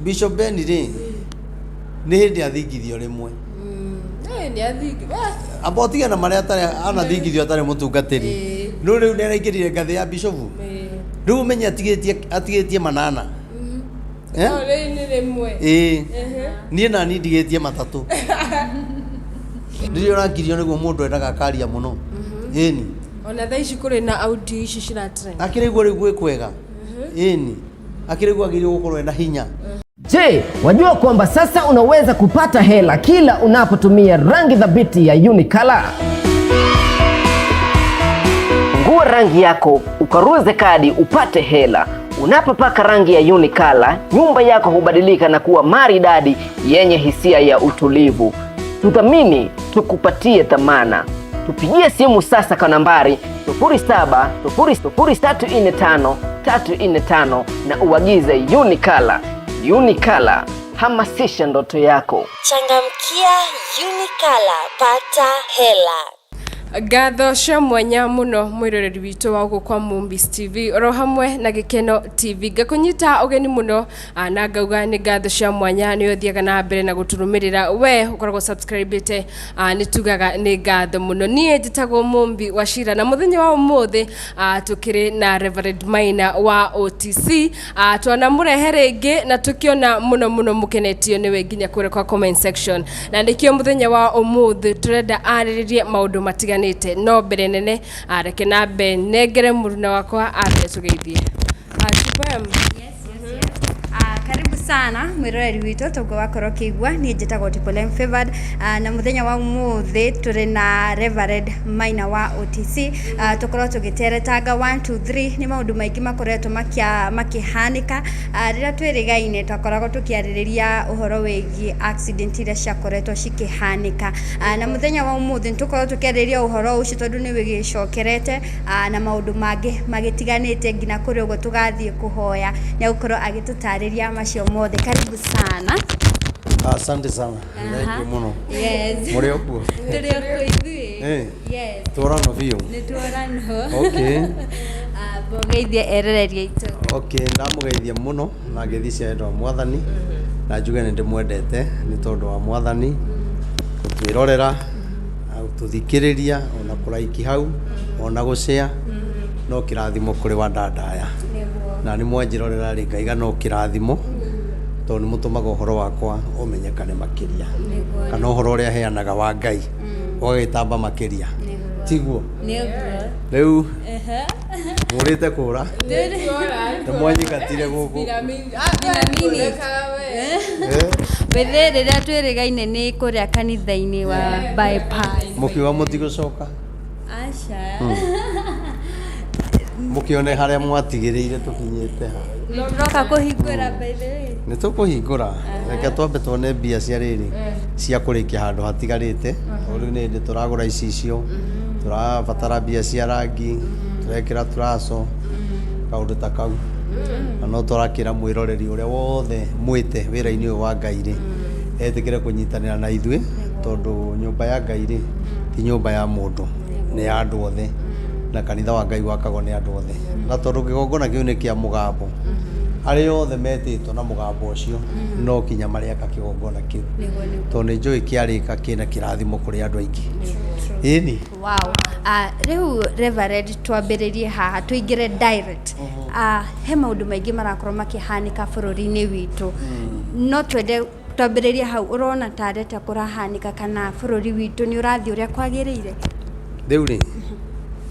Bishop Ben rĩ, nĩ hĩndĩ athingithio rĩmwe. Eh, nĩ athingi. Amba ũtige na marĩa atarĩ anathingithio atarĩ mũtungatĩri. No rĩu nĩ araingĩrire ngathĩ ya bishofu. Rĩu ũmenye atigĩtie atigĩtie manana. Eh? No rĩu nĩ rĩmwe. Ĩĩ. Niĩ nani ndigĩtie matatũ. Rĩrĩa ũrakirio nĩguo mũndũ endaga akaria mũno. Ĩni. Ona thaa ici kũrĩ na audio ici ciratrend. Akĩrĩguo rĩu gwĩ kwega. Ĩni. Akĩrĩguo agĩrĩirwo gũkorwo ena hinya. Je, wajua kwamba sasa unaweza kupata hela kila unapotumia rangi thabiti ya Unicolor? Fungua rangi yako ukaruze kadi upate hela. Unapopaka rangi ya Unicolor, nyumba yako hubadilika na kuwa maridadi yenye hisia ya utulivu. Tuthamini, tukupatie thamana. Tupigie simu sasa kwa nambari 0700345345 na uagize Unicolor. Unicolor, hamasisha ndoto yako. Changamkia Unicolor, pata hela. Ngatho cia mwanya muno mwiroreri witũ wa gũkũ kwa Mumbis TV oro hamwe na Gĩkeno TV. Ngakũnyita ũgeni mũno, na ngauga nĩ ngatho cia mwanya nĩ ũthiaga na mbere na gũtũrũmĩrĩra, we ũkoragwo subscribĩte, nĩ tugaga nĩ ngatho mũno. Niĩ njĩtagwo Mumbi wa Cira na mũthenya wa ũmũthĩ, tũkĩrĩ na Reverend Maina wa OTC, twanamũrehe rĩngĩ na tũkĩona mũno mũno mũkenetio nĩwe nginya kũrĩa kwa comment section, na nĩkĩo mũthenya wa ũmũthĩ tũrenda arĩrĩrie maũndũ matiganĩte. No mbere nene, reke nambe nengere mũruna wakwa ambe tũgeithie. Triple M. Yes. Karibu sana mwiroreri witũ. Toguo wakorwo ũkĩigua, niĩ njĩtagwo Triple M Favored, na mũthenya wa ũmũthĩ tũrĩ na Reverend Maina wa OTC. Tũkorwo tũgĩteretanga 1 2 3. Nĩ maũndũ maingĩ makoretwo makĩhanĩka. Rĩrĩa twĩrĩgaine twakoragwo tũkĩarĩrĩria ũhoro wĩgiĩ accident iria ciakoretwo cikĩhanĩka, na mũthenya wa ũmũthĩ nĩtũkorwo tũkĩarĩrĩria ũhoro ũcio tondũ nĩ wĩgĩcokerete, na maũndũ mangĩ magĩtiganĩte nginya kũrĩ ũguo tũgathiĩ kũhoya. Nĩ egũkorwo agĩtũtarĩria macio mothe. Karibu sana. Asante sana. Thank you mũno. Yes. Mũrĩ o kuo? Tũrĩ o kuo ithuĩ. Yes. Tũrano biũ. Nĩ tuorano. Okay. Mbogeithie eroreri aitũ. Okay, ndamũgeithia mũno na ngeithi cia wendo wa Mwathani na njuge nĩ ndĩmwendete nĩ tondũ wa Mwathani gũtwĩrorera na gũtũthikĩrĩria ona kũraiki hau ona gũcĩa no kĩrathimo kũrĩ wa ndandaya na nĩ mwanjĩrorera rĩ, ngaiga no kĩrathimo tondũ nĩ mũtũmaga ũhoro wakwa ũmenyekane makĩria kana ũhoro ũrĩa heanaga wa Ngai ũgagĩtamba makĩria, tiguo? Nĩguo. Rĩu mũrĩte kũra nĩ mwanyingatire gũkũ. Eh? Wĩthĩ rĩrĩa twĩrĩgaine nĩ kũrĩa kanitha-inĩ wa Bypass. Mũkiuga mũtigũcoka. Aca. Mũkĩone harĩa mwatigĩrĩire tũkinyĩte ha. Tũroka kũhingũra, by the way. Nĩ tũkũhingũra, reke twambe tuone mbia cia rĩrĩ cia kũrĩkia handũ hatigarĩte. O rĩu nĩ hĩndĩ tũragũra icicio, tũrabatara mbia cia rangi, tũrekĩra turaco, kaũndũ ta kau. Na no tũrakĩra mwĩroreri ũrĩa wothe mwĩte wĩra-inĩ ũyũ wa Ngai rĩ, etĩkĩre kũnyitanĩra na ithuĩ tondũ nyũmba ya Ngai rĩ ti nyũmba ya mũndũ, nĩ ya andũ othe, na kanitha wa Ngai wakagwo nĩ andũ othe. Na tondũ kĩgongona kĩu nĩ kĩa mũgambo, arĩa othe metĩtwo na mũgambo ũcio no kinya marĩaka kĩgongona kĩu tondũ nĩ njũĩ kĩarĩka kĩna kĩrathimo kũrĩ andũ aingĩ. Ĩni. Wow. Rĩu Reverend, twambĩrĩrie haha, tũingĩre direct. He maũndũ maingĩ marakorwo makĩhanĩka bũrũri-inĩ witũ. No twende twambĩrĩrie hau, ũrona tarĩ atĩa kũrahanĩka kana bũrũri witũ nĩ ũrathiĩ ũrĩa kwagĩrĩire? Rĩu rĩ,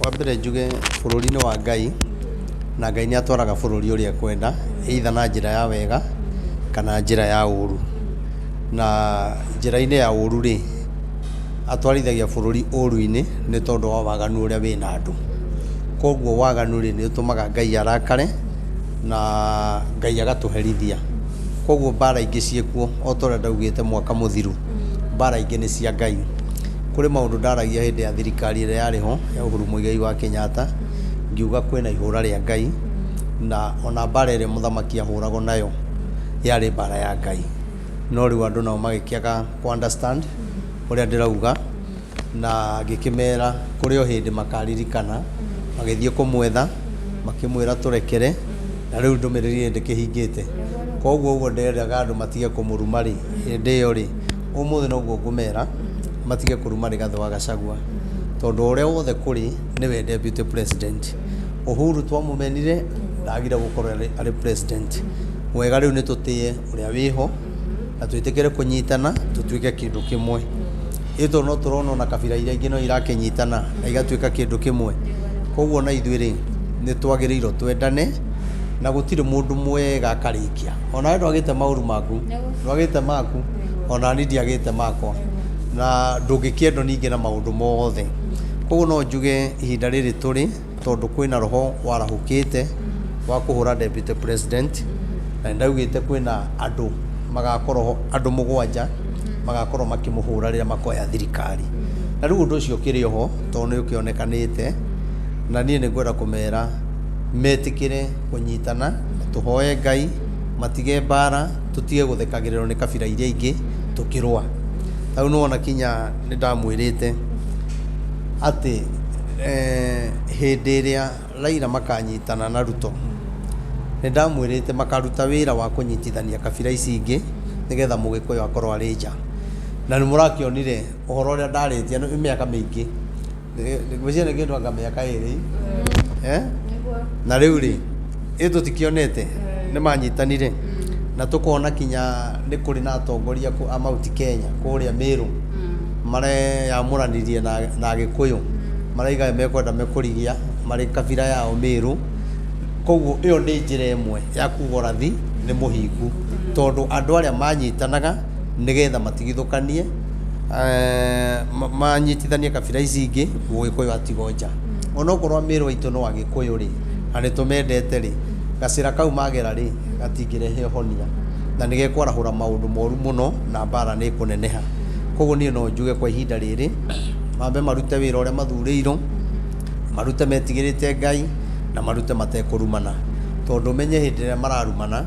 wa mbere njuge bũrũri nĩ wa Ngai na Ngai nĩ atwaraga bũrũri ũrĩa ekwenda, either na njĩra ya wega kana njĩra ya ũru. Na njĩra-inĩ ya ũru rĩ, atwarithagia bũrũri ũru-inĩ nĩ tondũ wa waganu ũrĩa wĩna andũ. Koguo waganu rĩ, nĩ ũtũmaga Ngai arakare na Ngai agatũherithia. Koguo mbara ingĩ ciĩkuo o ta ũrĩa ndaugĩte mwaka mũthiru, mbara ingĩ nĩ cia Ngai. Kũrĩ maũndũ ndaragia hĩndĩ ya thirikari ĩrĩa yarĩ ho ya Uhuru Muigai wa Kenyatta, ngiuga kwĩna ihũra rĩa Ngai na ona mbara ĩrĩa mũthamaki ahũragwo nayo yarĩ mbara ya Ngai. No rĩu andũ nao magĩkĩaga kũ understand ũrĩa ndĩrauga na ngĩkĩmera kũrĩ o hĩndĩ makaririkana. Magĩthiĩ kũmwetha, makĩmwĩra tũrekere, na rĩu ndũmĩrĩri ĩyo ndĩkĩhingĩte. Koguo ũguo nderaga andũ matige kũmũruma rĩ, hĩndĩ ĩyo rĩ, ũmũthĩ noguo ngũmera matige kũruma Rigathĩ wa Gachagua, tondũ ũrĩa wothe kũrĩ nĩwe deputy president. Uhuru twamũmenire, ndagire gũkorwo arĩ president. Wega rĩu nĩ tũtĩe ũrĩa wĩho na twĩtĩkĩre kũnyitana tũtuĩke kĩndũ kĩmwe. Ĩ tondũ no tũrona ona kabira iria ingĩ no irakĩnyitana na igatuĩka kĩndũ kĩmwe. Koguo ona ithuĩ rĩ, nĩ twagĩrĩirwo twendane na gũtirĩ mũndũ mwega akarĩkia. Onawe ndwagĩte maũru maku, ndwagĩte maku, ona niĩ ndiagĩte makwa. Na ndũngĩkĩendwo ningĩ na maũndũ mothe. Koguo no njuge ihinda rĩrĩ tũrĩ, tondũ kwĩna roho warahũkĩte wa kũhũra deputy president, na nĩndaugĩte kwĩna andũ magakorwo ho, andũ 7 magakorwo makĩmũhũra rĩrĩa makoya thirikari. Na rĩu ũndũ ũcio ũkĩrĩ oho, tondũ nĩ ũkĩonekanĩte, na niĩ nĩ ngwenda kũmera metĩkĩre kũnyitana, tũhoe Ngai, matige mbara, tũtige gũthekagĩrĩrwo nĩ kabira iria ingĩ tũkĩrũa. Tarĩu nĩwona kinya nĩ ndamwĩrĩte atĩ hĩndĩ ĩrĩa Raila makanyitana na Ruto, nĩ ndamwĩrĩte makaruta wĩra wa kũnyitithania kabira ici ingĩ nĩgetha Mũgĩkũyũ akorwo arĩ nja. Na nĩ mũrakĩonire ũhoro ũrĩa ndarĩtie nĩ mĩaka mĩingĩ, ngwĩciria nĩ kĩndũ anga mĩaka 2. Na rĩu rĩ, ĩ tũtikĩonete nĩ manyitanire, na tũkona kinya nĩ kũrĩ na atongoria a Mount Kenya kũrĩa Meru mareyamũranirie na Agĩkũyũ, maraiga mekwenda mekũrigia marĩ kabira yao Meru. Koguo ĩyo nĩ njĩra ĩmwe ya kuga ũrathi nĩ mũhingu, tondũ andũ arĩa manyitanaga nĩgetha matigithũkanie, manyitithanie kabira ici ingĩ, Mũgĩkũyũ atigwo nja. Onokorwo Ameru aitũ no Agĩkũyũ rĩ, na nĩ tũmendete rĩ, gacĩra kau magera rĩ, gatingĩrehe ũhonia, na nĩ gekwarahũra maũndũ moru mũno na mbara nĩ ĩkũneneha. Koguo niĩ no njuge kwa ihinda rĩrĩ, mambe marute wĩra ũrĩa mathurĩirwo, marute metigĩrĩte Ngai, na marute matekũrumana. Tondũ ũmenye hĩndĩ ĩrĩa mararumana,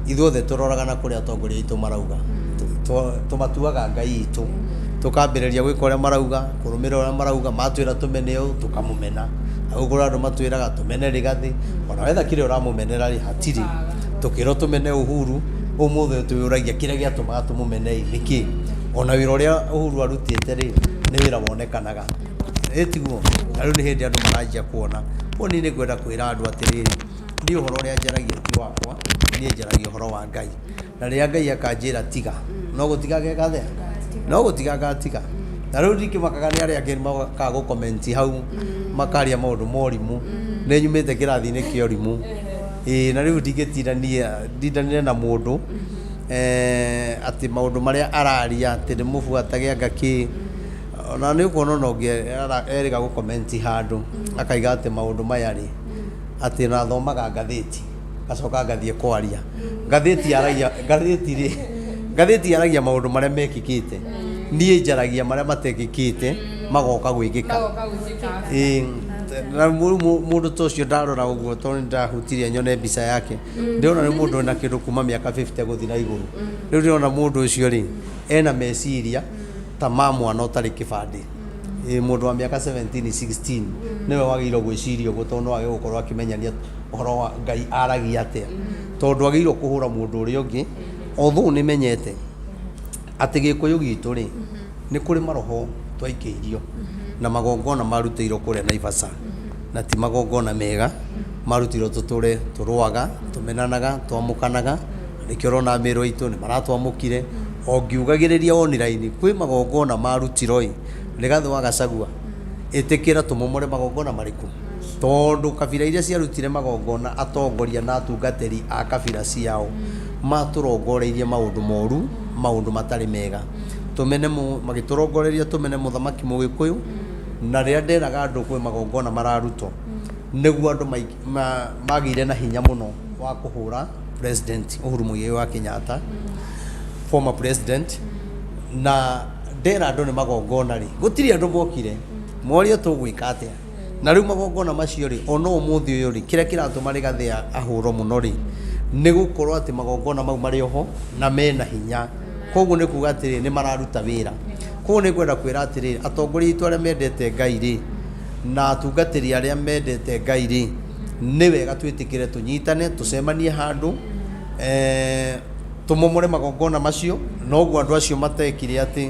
ithuothe tũroraga na kũrĩa atongoria aitũ marauga. Tũmatuaga Ngai itũ. Tũkambĩrĩria gwĩka ũrĩa marauga, kũrũmĩrĩra ũrĩa marauga, matwĩra tũmene ũyũ, tũkamũmena. Na rĩu kũrĩ andũ matwĩraga tũmene Rigathĩ, ona wetha kĩrĩa ũramũmenera rĩ, hatirĩ. Tũkĩrwo tũmene Uhuru, ũmũthĩ twĩyũragia kĩrĩa gĩatũmaga tũmũmene ĩ, nĩkĩ? Ona wĩra ũrĩa Uhuru arutĩte rĩ, nĩ wĩra wonekanaga. Ĩ tiguo? Na rĩu nĩ hĩndĩ andũ maranjia kuona. Koguo niĩ nĩ ngwenda kwĩra andũ atĩrĩrĩ, niĩ ũhoro ũrĩa njaragia ti wakwa, niĩ njaragia ũhoro wa Ngai. Na rĩrĩa Ngai akanjĩra tiga, no gũtiga ngegathe? No gũtiga ngatiga. Na rĩu ndikĩmakaga nĩ arĩa angĩ mokaga gũ comment hau, makaria maũndũ ma ũrimũ. Nĩ nyumĩte kĩrathi-inĩ kĩa ũrimũ. Ĩĩ na rĩu ndingĩtindania ndindanĩre na mũndũ atĩ maũndũ marĩa araria atĩ ndĩmũbuatage anga kĩ. Ona nĩ ũkuona ona ũngĩ erĩga gũ comment handũ, akaiga atĩ maũndũ maya rĩ, atĩ nathomaga ngathĩti, ngacoka ngathiĩ kwaria. Ngathĩti yaragia, ngathĩti rĩ, ngathĩti yaragia maũndũ marĩa mekĩkĩte. Niĩ njaragia marĩa matekĩkĩte, magoka gwĩkĩka. Ĩĩ, na rĩu mũndũ ta ũcio ndarora ũguo tondũ nĩ ndahutirie nyone mbica yake, ndĩrona nĩ mũndũ wĩna kĩndũ kuma mĩaka 50 gũthiĩ na igũrũ. Rĩu ndĩrona mũndũ ũcio rĩ, ena meciria ta ma mwana ũtarĩ kĩbandĩ. Ĩĩ mũndũ wa mĩaka 17, 16 nĩwe wagĩrĩirwo gwĩciria ũguo tondũ no age gũkorwo akĩmenyania ũhoro wa Ngai aragia atĩa. Tondũ ndwagĩrĩirwo kũhũra mũndũ ũrĩa ũngĩ, although nĩ menyete atĩ gĩkũyũ gitũ rĩ, nĩ kũrĩ maroho twaikĩirio na magongona marutĩirwo kũrĩa Naivasha, na ti magongona mega, marutirwo tũtũre tũrũaga, tũmenanaga, twamũkanaga, nĩkĩo ũrona Ameru aitũ nĩ maratwamũkire. O ngiugagĩrĩria online, kwĩ magongona marutirwo ĩ, Rigathĩ wa Gachagua, ĩtĩkĩra tũmomore magongona marĩkũ? Tondũ kabira iria ciarutire magongona, atongoria na atungatĩri a kabira ciao matũrongoreirie maũndũ moru, maũndũ matarĩ mega. Tũmene, magĩtũrongoreria tũmene mũthamaki Mũgĩkũyũ, na rĩrĩa nderaga andũ kwĩ magongona mararutwo, nĩguo andũ magĩire na hinya mũno wa kũhũra President Uhuru Muigai wa Kenyatta, former president, na ndera andũ nĩ magongona rĩ, gũtirĩ andũ mokire, morio tũgwĩka atĩa. Na rĩu magongona macio rĩ, ona ũmũthĩ ũyũ rĩ, kĩrĩa kĩratũma Rigathĩ ahũrwo mũno rĩ, nĩ gũkorwo atĩ magongona mau marĩ oho na mena hinya. Koguo nĩ kuga atĩrĩ, nĩ mararuta wĩra. Koguo nĩ ngwenda kwĩra atĩrĩrĩ, atongoria aitũ arĩa mendete Ngai rĩ, na atungatĩri arĩa mendete Ngai rĩ, nĩ wega twĩtĩkĩre tũnyitane, tũcemanie handũ, Tũmomore magongona macio, noguo andũ acio matekire atĩ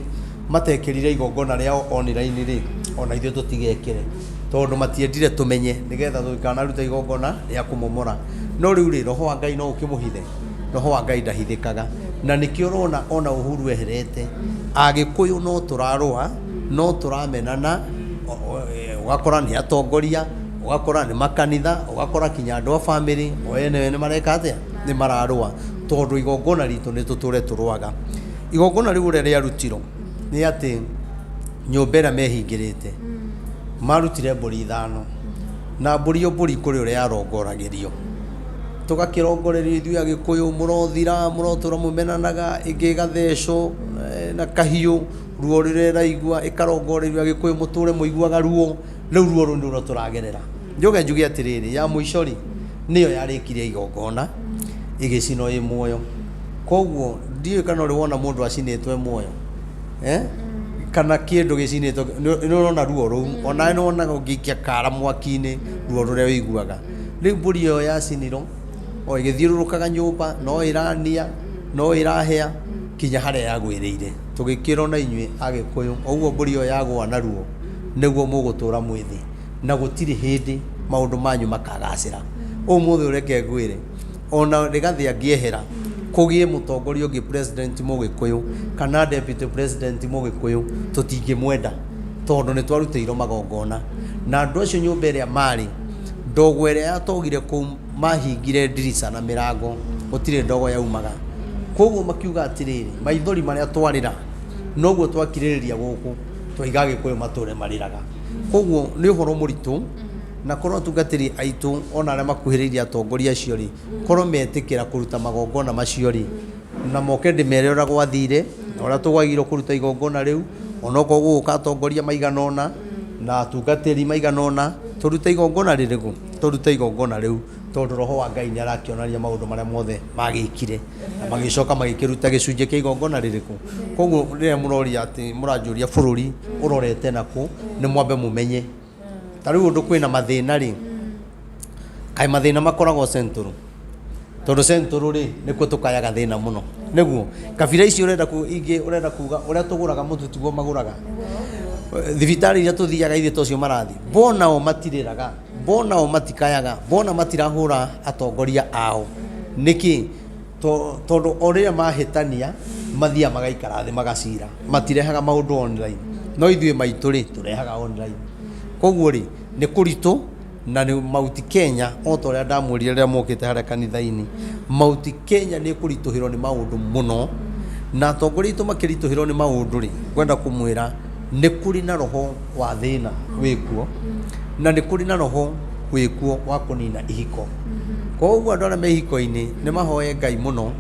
matekĩrire igongona rĩao online rĩ, ona ithuĩ tũtigekĩre, tondũ matiendire tũmenye nĩgetha tũtikanaruta igongona rĩa kũmomora. No rĩu rĩ, roho wa Ngai no ũkĩmũhithe? Roho wa Ngai ndahithĩkaga. Na nĩkĩo ũrona ona Uhuru eherete, Agĩkũyũ no tũrarũa, no tũramenana, ũgakora nĩ atongoria, ũgakora nĩ makanitha, ũgakora kinya andũ a bamĩrĩ, o ene nĩ mareka atĩa? Nĩ mararũa, tondũ igongona ritũ nĩ tũtũre tũrũaga. Igongona rĩu ũrĩa rĩarutirwo nĩ atĩ nyũmba ĩrĩa mehingĩrĩte, marutire mbũri ithano, na mbũri o mbũri kũrĩ ũrĩa yarongoragĩrio. Tũgakĩrongorerio ithuĩ Agĩkũyũ, mũrothira, mũrotũra mũmenanaga, ĩngĩ ĩgathecwo na kahiũ, ruo rũrĩa ĩraigua, ĩkarongorerio Agĩkũyũ mũtũre mũiguaga ruo, rĩu ruo rũu nĩruo tũragerera. Njoke njuge atĩrĩrĩ, ya mũico rĩ, nĩyo yarĩkirie igongona, ĩgĩcinwo ĩ muoyo. Koguo ndiũĩ kana ũrĩ wona mũndũ acinĩtwo e muoyo, eh? Kana kĩndũ gĩcinĩtwo, nĩ ũrona ruo rũu, onawe nĩ wonaga ũngĩikia kara mwaki-inĩ, ruo rũrĩa ũiguaga. Rĩu mbũri ĩyo yacinirwo, o ĩgĩthiũrũrũkaga nyũmba, no ĩrania, no ĩrahĩa, kinya harĩa yagwĩrĩire. Tũgĩkĩrwo na inyuĩ Agĩkũyũ, o ũguo mbũri ĩyo yagũa na ruo, nĩguo mũgũtũra mwĩ thĩ, na gũtirĩ hĩndĩ maũndũ manyu makagacĩra. Ũmũthĩ ũyũ reke ngwĩre, ona Rigathĩ angĩehera, kũgĩe mũtongoria ũngĩ president mũgĩkũyũ, kana deputy president mũgĩkũyũ, tũtingĩmwenda, tondũ nĩ twarutĩirwo magongona. Na andũ acio nyũmba ĩrĩa marĩ, ndogo ĩrĩa yatogire kũu, mahingire ndirica na mĩrango, gũtirĩ ndogo yaumaga. Koguo makiuga atĩrĩrĩ, maithori marĩa twarĩra, noguo twakirĩrĩria gũkũ, twaiga Agĩkũyũ matũre marĩraga. Koguo nĩ ũhoro mũritũ, na korwo atungatĩri aitũ ona arĩa makuhĩrĩirie atongoria acio rĩ, korwo metĩkĩra kũruta magongona macio rĩ, na moke ndĩmere ũrĩa gwathire, na ũrĩa tũgwagĩrĩirwo kũruta igongona rĩu, onokorwo gũgũka atongoria maigana ũna, na atungatĩri maigana ũna, tũrute igongona rĩrĩkũ? Tũrute igongona rĩu, tondũ roho wa Ngai nĩ arakĩonania maũndũ marĩa mothe magĩkire, na magĩcoka magĩkĩruta gĩcunjĩ kĩa igongona rĩrĩkũ. Koguo rĩrĩa mũroria atĩ mũranjũria bũrũri ũrorete nakũ, nĩ mwambe mũmenye. Ta rĩu ũndũ kwĩna mathĩna rĩ, kaĩ mathĩna makoragwo central? Tondũ central rĩ, nĩkuo tũkayaga thĩna mũno. Nĩguo, kabira ici ũrenda ingĩ ũrenda kuga ũrĩa tũgũraga mũtu tiguo magũraga. Thibitarĩ iria tũthiaga ithuĩ tocio marathiĩ. Mbona o matirĩraga, mbona o matikayaga, mbona matirahũra atongoria ao. Nĩkĩ? Tondũ o rĩrĩa mahĩtania, mathiaga magaikara thĩ magacira. Matirehaga maũndũ online. No ithuĩ maitũ rĩ, tũrehaga online. Koguo rĩ, nĩ kũritũ na nĩ Mount Kenya o ta ũrĩa ndamwĩrire rĩrĩa mwokĩte harĩa kanitha-inĩ, Mount Kenya nĩ ĩkũritũhĩrwo nĩ maũndũ mũno, na atongoria aitũ makĩritũhĩrwo nĩ maũndũ rĩ, ngwenda kũmwĩra nĩ kũrĩ na roho wa thĩna wĩkuo, na nĩ kũrĩ na roho wĩkuo wa kũnina ihiko. Koguo andũ arĩa me ihiko-inĩ nĩ mahoe Ngai mũno,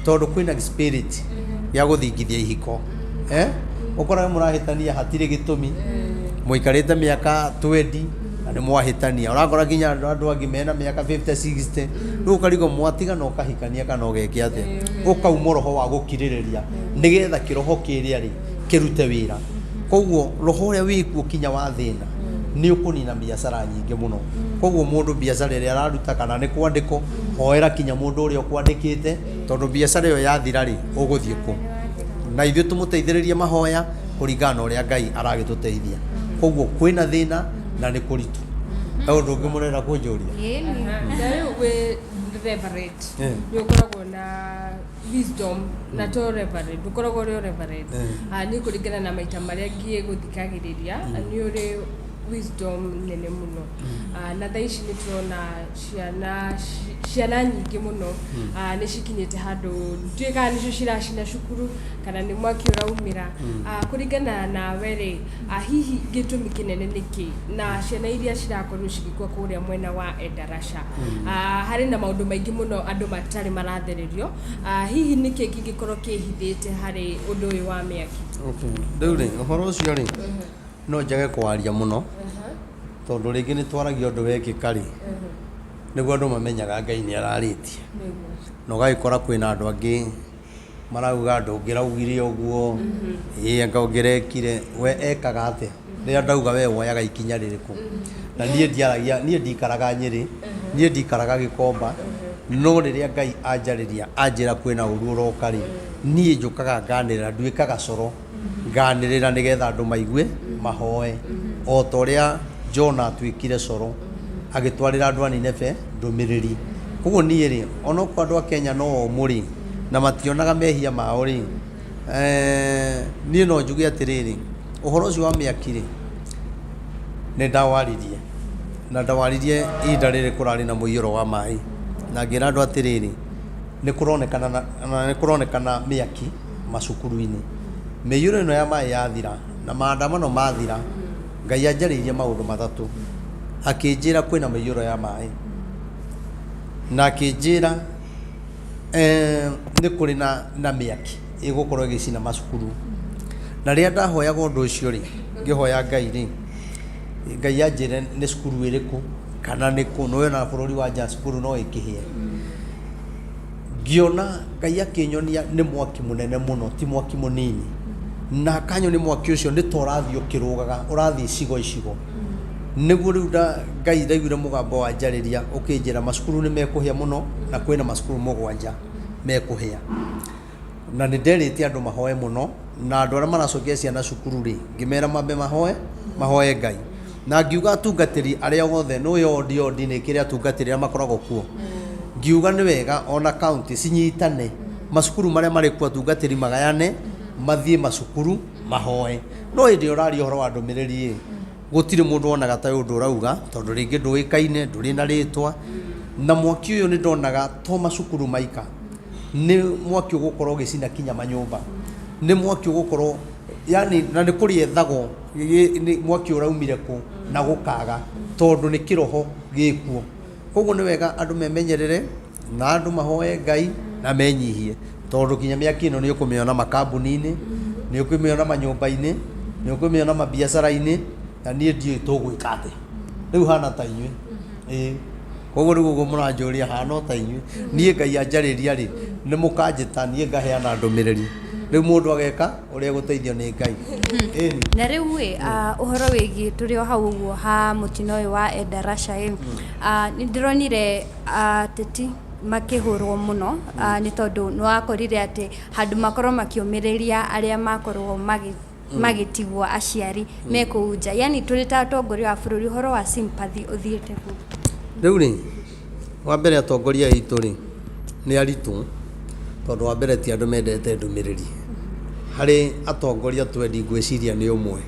tondũ kwĩna spirit ya gũthingithia ihiko. Eh? Ũkorage mũrahĩtania hatirĩ gĩtũmi, mũikarĩte mĩaka 20 na nĩ mwahĩtania. Ũrakora nginya andũ angĩ mena mĩaka 50, 60, rĩu ũkarigwo mwatigana ũkahikania kana ũgeke atĩa. Ũkauma roho wa gũkirĩrĩria nĩgetha kĩroho kĩrĩa rĩ kĩrute wĩra. Koguo roho ũrĩa wĩkuo kinya wa thĩna nĩ ũkũnina biacara nyingĩ mũno. Koguo mũndũ biacara ĩrĩa araruta kana nĩ kwandĩkwo, hoera kinya mũndũ ũrĩa ũkwandĩkĩte, tondũ biacara ĩyo yathira rĩ, ũgũthiĩ kũ? Na ithuĩ tũmũteithĩrĩrie mahoya kũringana na ũrĩa Ngai aragĩtũteithia. Koguo kwĩna thĩna na nĩ kũritũ. He ũndũ ũngĩ mũrenda kũnjũria? Ĩni, na rĩu wĩ reverend, nĩ ũkoragwo na wisdom na to reverend, ndũkoragwo ũrĩ o reverend. Niĩ kũringana na maita marĩa ngĩgũthikagĩrĩria, nĩ ũrĩ wisdom nene mũno. Na thaa ici nĩ tũrona ciana ciana nyingĩ mũno nĩ cikinyĩte handũ ndiũĩ kana nĩcio ciracina cukuru kana nĩ mwaki ũraumĩra. Kũringana nawe rĩ, hihi gĩtũmi kĩnene nĩkĩ na ciana iria cirakorirwo cigĩkua kũrĩa mwena wa Endarasha, harĩ na maũndũ maingĩ mũno andũ matarĩ marathererio, hihi nĩkĩ kĩngĩkorwo kĩhithĩte harĩ ũndũ ũyũ wa mĩaki? Okay. Rĩu rĩ, ũhoro ũcio rĩ, no njage kwaria mũno, tondũ rĩngĩ nĩ twaragia ũndũ wekĩka rĩ, nĩguo andũ mamenyaga Ngai nĩ ararĩtie. Na ũgagĩkora kwĩna andũ angĩ marauga ndũngĩraugire ũguo, ĩĩ anga ũngĩrekire, we ekaga atĩa? Rĩrĩa ndauga we woyaga ikinya rĩrĩkũ? Na niĩ ndiaragia, niĩ ndikaraga Nyĩrĩ, niĩ ndikaraga Gĩkomba, No rĩrĩa Ngai anjarĩria anjĩra kwĩna ũru ũroka rĩ, niĩ njũkaga nganĩrĩra, nduĩkaga coro nganĩrĩra nĩgetha andũ maigue mahoe, o ta ũrĩa Jona atuĩkire coro agĩtwarĩra andũ a Nineve ndũmĩrĩri. Koguo niĩ rĩ, onokorwo andũ a Kenya no omũ rĩ, na mationaga mehia mao rĩ, niĩ no njuge atĩrĩrĩ, ũhoro ũcio wa mĩaki rĩ, nĩ ndawaririe na ndawaririe ihinda rĩrĩ kũrarĩ na mũiyũro wa maĩ, na ngĩra andũ atĩrĩrĩ, nĩ kũronekana na nĩ kũronekana mĩaki macukuru-inĩ. Mĩiyũro ĩno ya maĩ yathira na maandamano mathira, Ngai anjarĩirie maũndũ matatũ. Akĩnjĩra kwĩna mĩiyũro ya maĩ, na akĩnjĩra nĩ kũrĩ na mĩaki ĩgũkorwo ĩgĩcina macukuru. Na rĩrĩa ndahoyaga ũndũ ũcio rĩ, ngĩhoya Ngai rĩ, Ngai anjĩre nĩ cukuru ĩrĩkũ kana nĩ kũ, nĩ ona bũrũri wa nja cukuru no ĩkĩhĩe. Ngĩona Ngai akĩnyonia nĩ mwaki mũnene mũno, ti mwaki mũnini. Na akanyonia mwaki ũcio nĩ ta ũrathiĩ ũkĩrũgaga, ũrathiĩ icigo icigo. Nĩguo rĩu Ngai ndaiguire mũgambo wanjarĩria ũkĩnjĩra macukuru nĩ mekũhĩa mũno na kwĩna macukuru 7 mekũhĩa. Na nĩ nderĩte andũ mahoe mũno, na andũ arĩa maracokia ciana cukuru rĩ, ngĩmera mambe mahoe, mahoe Ngai. Na ngiuga atungatĩri arĩa othe, nĩ ũĩ ondi ondi nĩ kĩrĩa atungatĩri arĩa makoragwo kuo. Ngiuga nĩ wega ona county cinyitane, macukuru marĩa marĩ kuo atungatĩri magayane, mathiĩ macukuru mahoe. No hĩndĩ ĩrĩa ũraria ũhoro wa ndũmĩrĩri ĩ, gũtirĩ mũndũ wonaga ta ũndũ ũrauga, tondũ rĩngĩ ndũĩkaine, ndũrĩ na rĩtwa. Na mwaki ũyũ nĩ ndonaga to macukuru maika, nĩ mwaki ũgũkorwo ũgĩcina kinya manyũmba, nĩ mwaki ũgũkorwo yani, na nĩ kũrĩethagwo nĩ mwaki ũraumire kũ na gũkaga, tondũ nĩ kĩroho gĩkuo. Koguo nĩ wega andũ memenyerere na andũ mahoe Ngai na menyihie, tondũ kinya mĩaki ĩno nĩ ũkũmĩona makambuni-inĩ, nĩ ũkũmĩona manyũmba-inĩ, nĩ ũkũmĩona mabiacara-inĩ, na niĩ ndiũĩ tũgwĩka atĩa. Rĩu hana ta inyuĩ. Ĩĩ. Koguo rĩu ũguo mũranjũria hana o ta inyuĩ. Niĩ Ngai anjarĩria rĩ, nĩ mũkanjĩta niĩ ngaheana ndũmĩrĩri. Rĩu mũndũ ageka ũrĩa egũteithio nĩ Ngai. Ĩni. Na rĩu ĩ, ũhoro wĩgiĩ tũrĩ o hau ũguo ha mũtino ũyũ wa Endarasha ĩ, nĩ ndĩronire ateti makĩhũrwo mũno, nĩ tondũ nĩ wakorire atĩ handũ makorwo makĩũmĩrĩria arĩa makorwo magĩtigwo aciari me kũu nja, yani tũrĩ ta atongoria a bũrũri, ũhoro wa sympathy ũthiĩte kũ? Rĩu rĩ, wa mbere atongoria aitũ rĩ, nĩ aritũ, tondũ wa mbere ti andũ mendete ndũmĩrĩri. Harĩ atongoria twendi ngwĩciria nĩ ũmwe.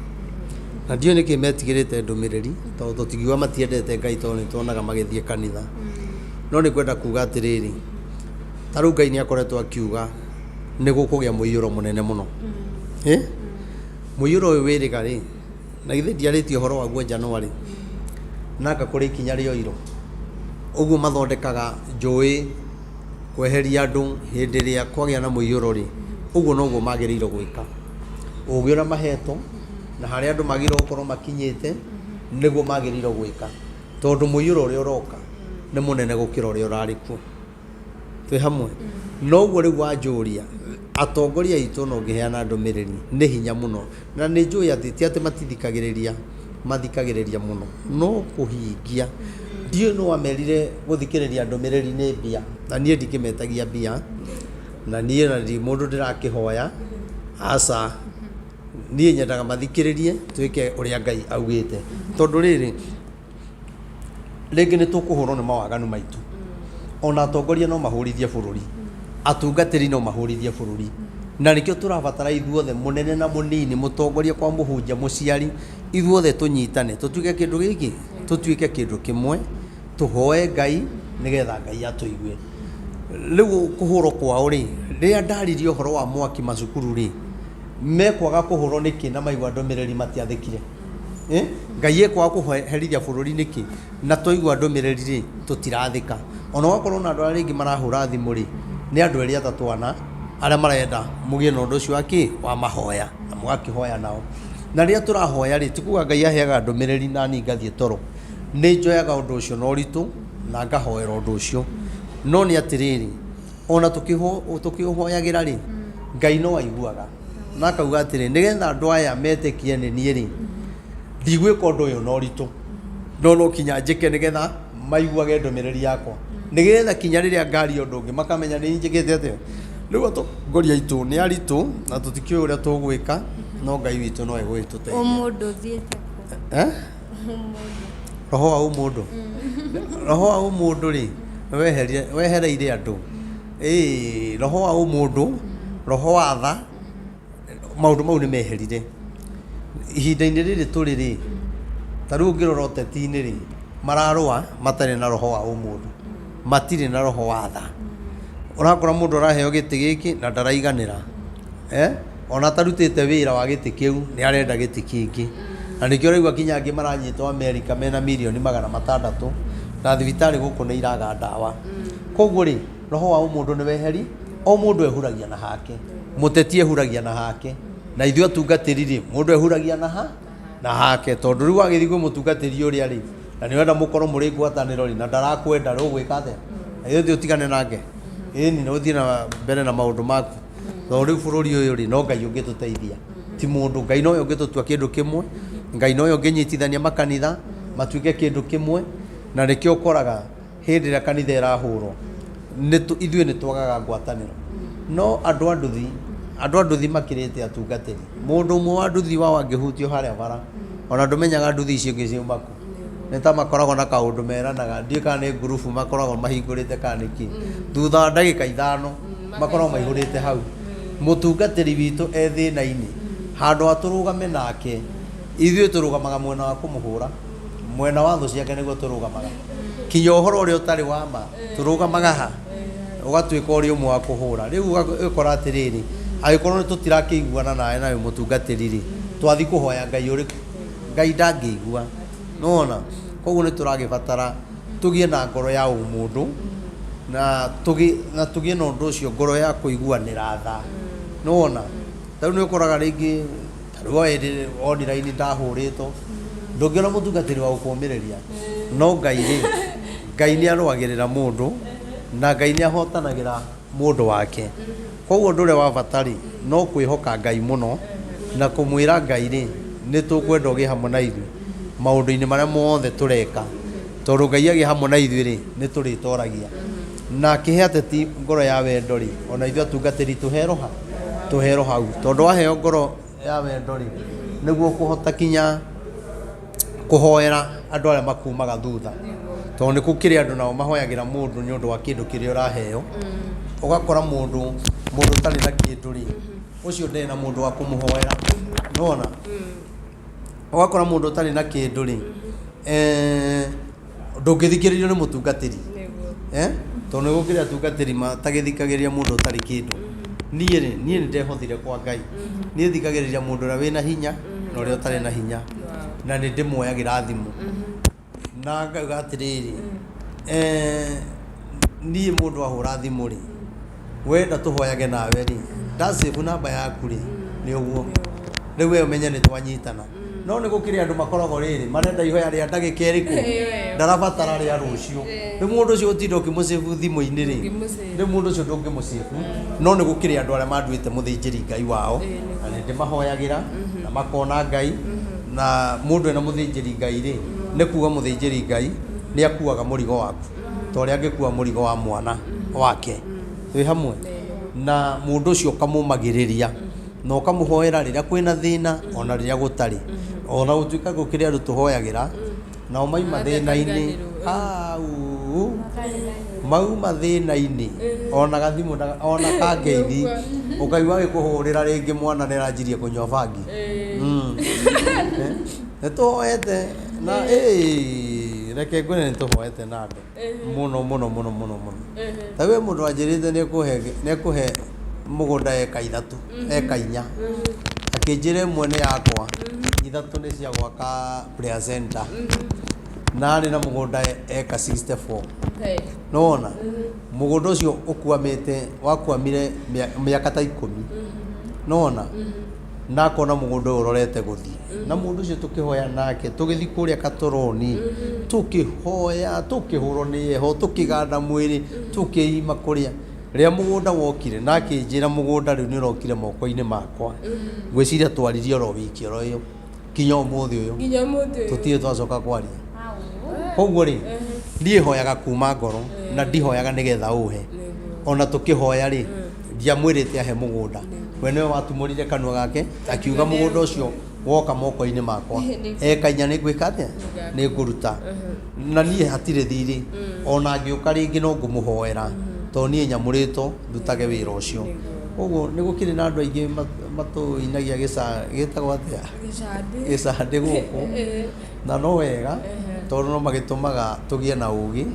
Na ndiũĩ nĩkĩ metigĩrĩte ndũmĩrĩri, tondũ tũtingiuga matiendete Ngai tondũ nĩ tuonaga magĩthiĩ kanitha. No nĩ ngwenda kuga atĩrĩrĩ, ta rĩu Ngai nĩ akoretwo akiuga nĩ gũkũgĩa mũiyũro mũnene mũno. Mũiyũro ũyũ wĩrĩga rĩ, na githĩ ndiarĩtie ũhoro waguo January, na anga kũrĩ ikinya rĩoirwo. Ũguo mathondekaga njũĩ kweheria andũ hĩndĩ ĩrĩa kwagĩa na mũiyũro rĩ, ũguo noguo magĩrĩirwo gwĩka. Ũgĩ ũrĩa mahetwo na harĩa andũ magĩrĩirwo gũkorwo makinyĩte nĩguo magĩrĩirwo gwĩka, tondũ mũiyũro ũrĩa ũroka nĩ mũnene gũkĩra ũrĩa ũrarĩ kuo. Twĩ hamwe? Noguo rĩu wanjũria, atongoria aitũ ona ũngĩheana ndũmĩrĩri nĩ hinya mũno, na nĩ njũĩ atĩ ti atĩ matithikagĩrĩria, mathikagĩrĩria mũno, no kũhingia, ndiũĩ nũ wamerire gũthikĩrĩria ndũmĩrĩri nĩ mbia, na niĩ ndingĩmetagia mbia, na niĩ ona ndirĩ mũndũ ndĩrakĩhoya, aca, niĩ nyendaga mathikĩrĩrie twĩke ũrĩa Ngai augĩte, tondũ rĩrĩ, rĩngĩ nĩ tũkũhũrwo nĩ mawaganu maitũ, ona atongoria no mahũrithie bũrũri, atungatĩri no mahũrithie bũrũri, na nĩkĩo tũrabatara ithuothe mũnene na mũnini, mũtongoria kwa mũhunjia, mũciari, ithuothe tũnyitane, tũtuĩke kĩndũ gĩkĩ, tũtuĩke kĩndũ kĩmwe, tũhoe Ngai nĩgetha Ngai atũigue. Rĩu kũhũrwo kwao rĩ, rĩrĩa ndaririe ũhoro wa mwaki macukuru rĩ, mekwaga kũhũrwo nĩkĩ na maigua ndũmĩrĩri matiathĩkire? Ngai ekwaga kũherithia bũrũri nĩkĩ na twaigua ndũmĩrĩri rĩ, tũtirathĩka. Ona gwakorwo na andũ arĩa rĩngĩ marahũra thimũ rĩ, nĩ andũ erĩ atatũ ana arĩa marenda mũgĩe na ũndũ ũcio wa kĩ, wa mahoya na mũgakĩhoya nao. Na rĩrĩa tũrahoya rĩ, ti kuga Ngai aheaga ndũmĩrĩri nani ngathiĩ toro. Nĩ njoyaga ũndũ ũcio na ũritũ na ngahoera ũndũ ũcio. No nĩ atĩrĩrĩ, ona tũkĩũhoyagĩra rĩ, Ngai no aiguaga na akauga atĩrĩ, nĩgetha andũ aya metĩkie nĩ niĩ rĩ, ndigwĩka ũndũ ũyũ na ũritũ, no no kinya njĩke nĩgetha maiguage ndũmĩrĩri yakwa. Nĩgetha kinya rĩrĩa ngaria ũndũ ũngĩ makamenya nĩ njĩkĩte atĩa. Rĩu atongoria aitũ nĩ aritũ na tũtikĩũĩ ũrĩa tũgwĩka, no Ngai witũ no egũgĩtũteithia. Ũmũndũ ũthiĩte kũ? Eh? Roho wa ũmũndũ, roho wa ũmũndũ rĩ, wehereire andũ. Ĩĩ, roho wa ũmũndũ, roho wa tha, maũndũ mau nĩ meherire. Ihinda-inĩ rĩrĩ tũrĩ rĩ, ta rĩu ũngĩrora ũteti-inĩ rĩ, mararũa matarĩ na roho wa ũmũndũ, matirĩ na roho wa tha. Ũrakora mũndũ araheo gĩtĩ gĩkĩ na ndaraiganĩra, eh, ona atarutĩte wĩra wa gĩtĩ kĩu nĩ arenda gĩtĩ kĩngĩ. Na nĩkĩo ũraigua kinya angĩ maranyitwo Amerika mena mirioni 600 na thibitarĩ gũkũ nĩ iraga ndawa. Koguo rĩ, roho wa ũmũndũ nĩ weheri, o mũndũ ehuragia na hake. Mũteti ehuragia na hake, na ithuĩ atungatĩri rĩ, mũndũ ehuragia na ha na hake, tondũ rĩu wagĩthiĩ kwĩ mũtungatĩri ũrĩa rĩ, na nĩ ũrenda mũkorwo mũrĩ ngwatanĩro rĩ, na ndarakwenda rĩ, ũgwĩka atĩa? Na githĩ ti ũtigane nake? Ĩni, na ũthiĩ na mbere na maũndũ maku. Tondũ rĩu bũrũri ũyũ rĩ, no Ngai ũngĩtũteithia, ti mũndũ. Ngai nowe ũngĩtũtua kĩndũ kĩmwe, Ngai nowe ũngĩnyitithania makanitha matuĩke kĩndũ kĩmwe, na nĩkĩo ũkoraga hĩndĩ ĩrĩa kanitha ĩrahũrwo ithuĩ nĩ twagaga ngwatanĩro. No andũ a nduthi, andũ a nduthi makĩrĩte atungatĩri. Mũndũ ũmwe wa nduthi wao angĩhutio harĩa bara, ona ndũmenyaga nduthi icio ingĩ ciuma kũ. Nĩ ta makoragwo na kaũndũ meranaga, ndiũĩ kana nĩ ngurubu makoragwo mahingũrĩte kana nĩ kĩ. Thutha wa ndagĩka 5 makoragwo maihũrĩte hau. Mũtungatĩri witũ e thĩna-inĩ, handũ ha tũrũgame nake, ithuĩ tũrũgamaga mwena wa kũmũhũra. Mwena wa thũ ciake nĩguo tũrũgamaga. Kinya ũhoro ũrĩa ũtarĩ wa ma, tũrũgamaga ha? Ũgatuĩka ũrĩ ũmwe wa kũhũra. Rĩu ũgakora atĩrĩrĩ, angĩkorwo nĩ tũtirakĩiguana nawe na wĩ mũtungatĩri rĩ, twathiĩ kũhoya Ngai ũrĩkũ? Ngai ndangĩigua. Nĩwona? Koguo nĩ tũragĩbatara tũgĩe na ngoro ya ũmũndũ, na tũgĩe na ũndũ ũcio ngoro ya kũiguanĩra tha. Nĩwona? Ta rĩu nĩ ũkoraga rĩngĩ Ta rĩu o hĩndĩ online ndahũrĩtwo, ndũngĩona mũtungatĩri wa gũkũmĩrĩria. No Ngai rĩ, Ngai nĩ arũagĩrĩra mũndũ, na Ngai nĩ ahotanagĩra mũndũ wake. Koguo ũndũ ũrĩa wa bata rĩ, no kwĩhoka Ngai mũno, na kũmwĩra Ngai rĩ, nĩ tũkwenda ũgĩe hamwe na ithuĩ maũndũ-inĩ marĩa mothe tũreka. Tondũ Ngai agĩa hamwe na ithuĩ rĩ, nĩ tũrĩtoragia. Na akĩhe ateti ngoro ya wendo rĩ, ona ithuĩ atungatĩri tũherwo ha? Tũherwo hau. Tondũ waheo ngoro ya wendo rĩ, nĩguo ũkũhota kinya kũhoera andũ arĩa makumaga thutha. Tondũ nĩ gũkĩrĩ andũ nao mahoyagĩra mũndũ nĩ ũndũ wa kĩndũ kĩrĩa ũraheo. Ũgakora mũndũ mũndũ ũtarĩ na kĩndũ rĩ, ũcio ndarĩ na mũndũ wa kũmũhoera. Nĩwona? Ũgakora mũndũ ũtarĩ na kĩndũ rĩ, ndũngĩthikĩrĩrio nĩ mũtungatĩri. Eh? Tondũ nĩ gũkĩrĩ atungatĩri matagĩthikagĩrĩria mũndũ ũtarĩ kĩndũ. Niĩ rĩ, niĩ nĩ ndehothire kwa Ngai. Niĩ thikagĩrĩria mũndũ ũrĩa wĩna hinya na ũrĩa ũtarĩ na hinya. Na nĩ ndĩmuoyagĩra thimũ. Na ngauga atĩrĩrĩ, niĩ mũndũ ahũra thimũ rĩ, wenda tũhoyage nawe rĩ, nda save namba yaku rĩ, nĩ ũguo. Rĩu we ũmenye nĩ twanyitana. No nĩ gũkĩrĩ andũ makoragwo rĩrĩ, marenda ihoya rĩa ndagĩka ĩrĩkũ? Ndarabatara rĩa rũciũ. Rĩu mũndũ ũcio ũtinda ũkĩmũ save thimũ-inĩ rĩ, rĩu mũndũ ũcio ndũngĩmũ save. No nĩ gũkĩrĩ andũ arĩa manduĩte mũthĩnjĩri Ngai wao, na nĩ ndĩmahoyagĩra, na makona Ngai, na mũndũ ena mũthĩnjĩri Ngai rĩ, nĩ kuga mũthĩnjĩri Ngai nĩ akuaga mũrigo waku, ta ũrĩa angĩkua mũrigo wa mwana wake. Twĩ hamwe? Na mũndũ ũcio ũkamũmagĩrĩria, na ũkamũhoera rĩrĩa kwĩna thĩna, ona rĩrĩa gũtarĩ. Ona gũtuĩka gũkĩrĩ andũ tũhoyagĩra, nao maima thĩna-inĩ, au, mauma thĩna-inĩ, ona gathimũ, ona kangeithi, ũkaigua agĩkũhũrĩra rĩngĩ mwana nĩ aranjirie kũnyua bangi. Nĩ tũhoete na ĩĩ, reke ngwĩre nĩ tũhoete na andũ mũno mũno mũno mũno mũno. Ta rĩu he mũndũ wanjĩrĩte nĩ ekũhe mũgũnda eka 3, eka 4. Akĩnjĩra ĩmwe nĩ yakwa, 3 nĩ cia gwaka prayer center. Na arĩ na mũgũnda eka 64. Nĩwona? Mũgũnda ũcio ũkwamĩte, wakwamire mĩaka ta 10. Nĩwona? Na akona mũgũnda ũyũ ũrorete gũthiĩ. Na mũndũ ũcio tũkĩhoya nake, tũgĩthiĩ kũrĩa Katoroni, tũkĩhoya, tũkĩhũrwo nĩ heho, tũkĩganda mwĩrĩ, tũkĩima kũrĩa. Rĩrĩa mũgũnda wokire, na akĩnjĩra mũgũnda rĩu nĩ ũrokire moko-inĩ makwa. Ngwĩciria twaririe oro wiki oro ĩyo, kinya ũmũthĩ ũyũ. Nginya ũmũthĩ ũyũ. Tũtirĩ twacoka kwaria. Koguo rĩ, Niĩ hoyaga kuma ngoro na ndihoyaga nĩgetha ũhe. Ona tũkĩhoya rĩ, ndiamwĩrĩte ahe mũgũnda. We nĩwe watumũrire kanua gake akiuga mũgũnda ũcio woka moko-inĩ makwa. Ekainya nĩ ngwĩka atĩa? Nĩ ngũruta. Na niĩ hatirĩ thirĩ. Ona ngĩũka rĩngĩ no ngũmũhoera tondũ niĩ nyamũrĩtwo ndutage wĩra ũcio. Koguo nĩ gũkĩrĩ na andũ aingĩ matũinagia gĩtagwo atĩa? Gĩcandĩ gũkũ. Na no wega tondũ no magĩtũmaga tũgĩe na ũgĩ.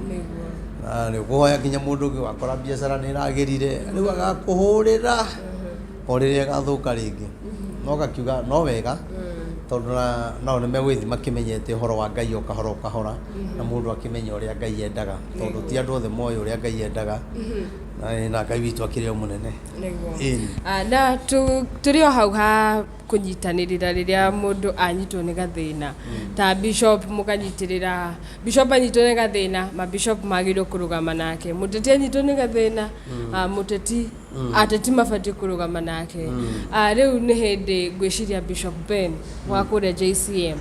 Na nĩ ũkũhoya nginya mũndũ ũngĩ wakora biacara nĩ ĩragĩrire rĩu agakũhũrĩra o rĩrĩa ĩgathũka rĩngĩ. No gakiuga no wega tondũ nao nĩ megũgĩthiĩ makĩmenyete ũhoro wa Ngai o kahora o kahora na mũndũ akĩmenya ũrĩa Ngai endaga tondũ ti andũ othe moĩ ũrĩa Ngai endaga na Ngai witũ akĩrĩ o mũnene. Nĩguo. Na tũrĩ o hau ha kũnyitanĩrĩra rĩrĩa mũndũ anyitwo nĩ gathĩna ta bishop mũkanyitĩrĩra bishop anyitwo nĩ gathĩna ma bishop magĩrĩirwo kũrũgama nake mũteti anyitwo nĩ gathĩna mũteti ateti mabatiĩ kũrũgama nake. Rĩu nĩ hĩndĩ ngwĩciria Bishop Ben wa kũrĩa JCM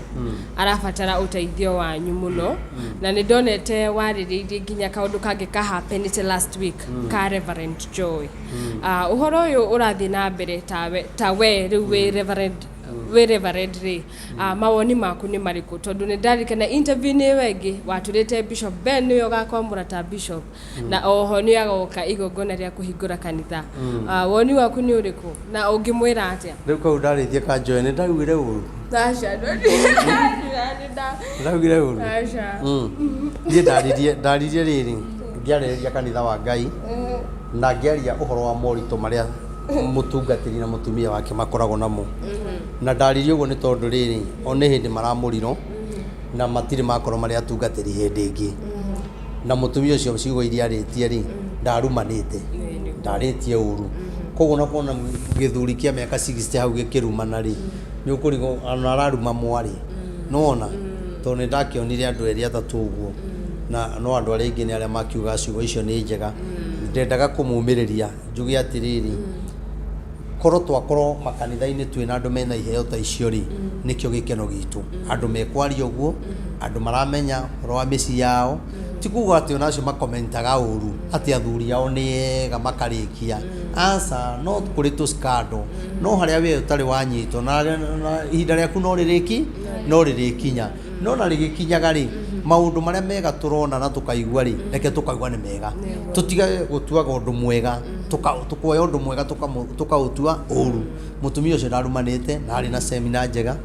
arabatara ũteithio wanyu mũno na nĩ ndonete warĩrĩirie nginya kaũndũ kangĩ ka happenĩte last week ka Reverend Joy. Ũhoro ũyũ ũrathiĩ na mbere ta we rĩu wĩ Reverend wĩ Reverend rĩ, mawoni maku nĩ marĩkũ tondũ nĩ ndarikana interview-inĩ ĩyo ĩngĩ watũrĩte Bishop Ben nĩwe ũgakwamũra ta bishop na oho nĩ agoka igongona rĩa kũhingũra kanitha. Woni waku nĩ ũrĩkũ na ũngĩmwĩra atĩa? Rĩu kau ndarĩtie ka Joy nĩ ndaugire ũru. Aca. Ndaugire ũru. Aca. Niĩ ndaririe rĩrĩ ngĩarĩrĩria kanitha wa Ngai na ngĩaria ũhoro wa moritũ marĩa mũtungatĩri na mũtumia wake makoragwo namo. Na ndaririe ũguo nĩ tondũ rĩrĩ o nĩ hĩndĩ maramũrirwo na matirĩ makorwo marĩ atungatĩri hĩndĩ ĩngĩ. Na mũtumia ũcio ciugo iria arĩtie rĩ ndarumanĩte ndarĩtie ũru. Koguo na kuona gĩthuri kĩa mĩaka 60 hau gĩkĩrumana rĩ nĩ ũkũrigwo ona araruma mwarĩ. Nĩwona tondũ nĩ ndakĩonire andũ erĩ atatũ ũguo na no andũ arĩa aingĩ nĩ arĩa makiuga ciugo icio nĩ njega. Ndendaga kũmũmĩrĩria njuge atĩrĩrĩ korwo twakorwo makanitha-inĩ twĩna andũ mena iheo ta icio rĩ nĩkĩo gĩkeno gitũ. Andũ mekwaria ũguo, andũ maramenya ũhoro wa mĩciĩ yao, ti kuga atĩ ona acio makomentaga ũru atĩ athuri ao nĩ ega makarĩkia. Aca, no kũrĩ tũ scandal no harĩa we ũtarĩ wanyitwo na ihinda rĩaku no rĩrĩki no rĩrĩkinya. No na rĩgĩkinyaga rĩ maũndũ marĩa mega tũrona na tũkaigua rĩ reke tũkaigua nĩ mega. Tũtige gũtuaga ũndũ mwega tũkoya ũndũ mwega tũkaũtua ũru. Mũtumia ũcio ndarumanĩte na arĩ na semina njega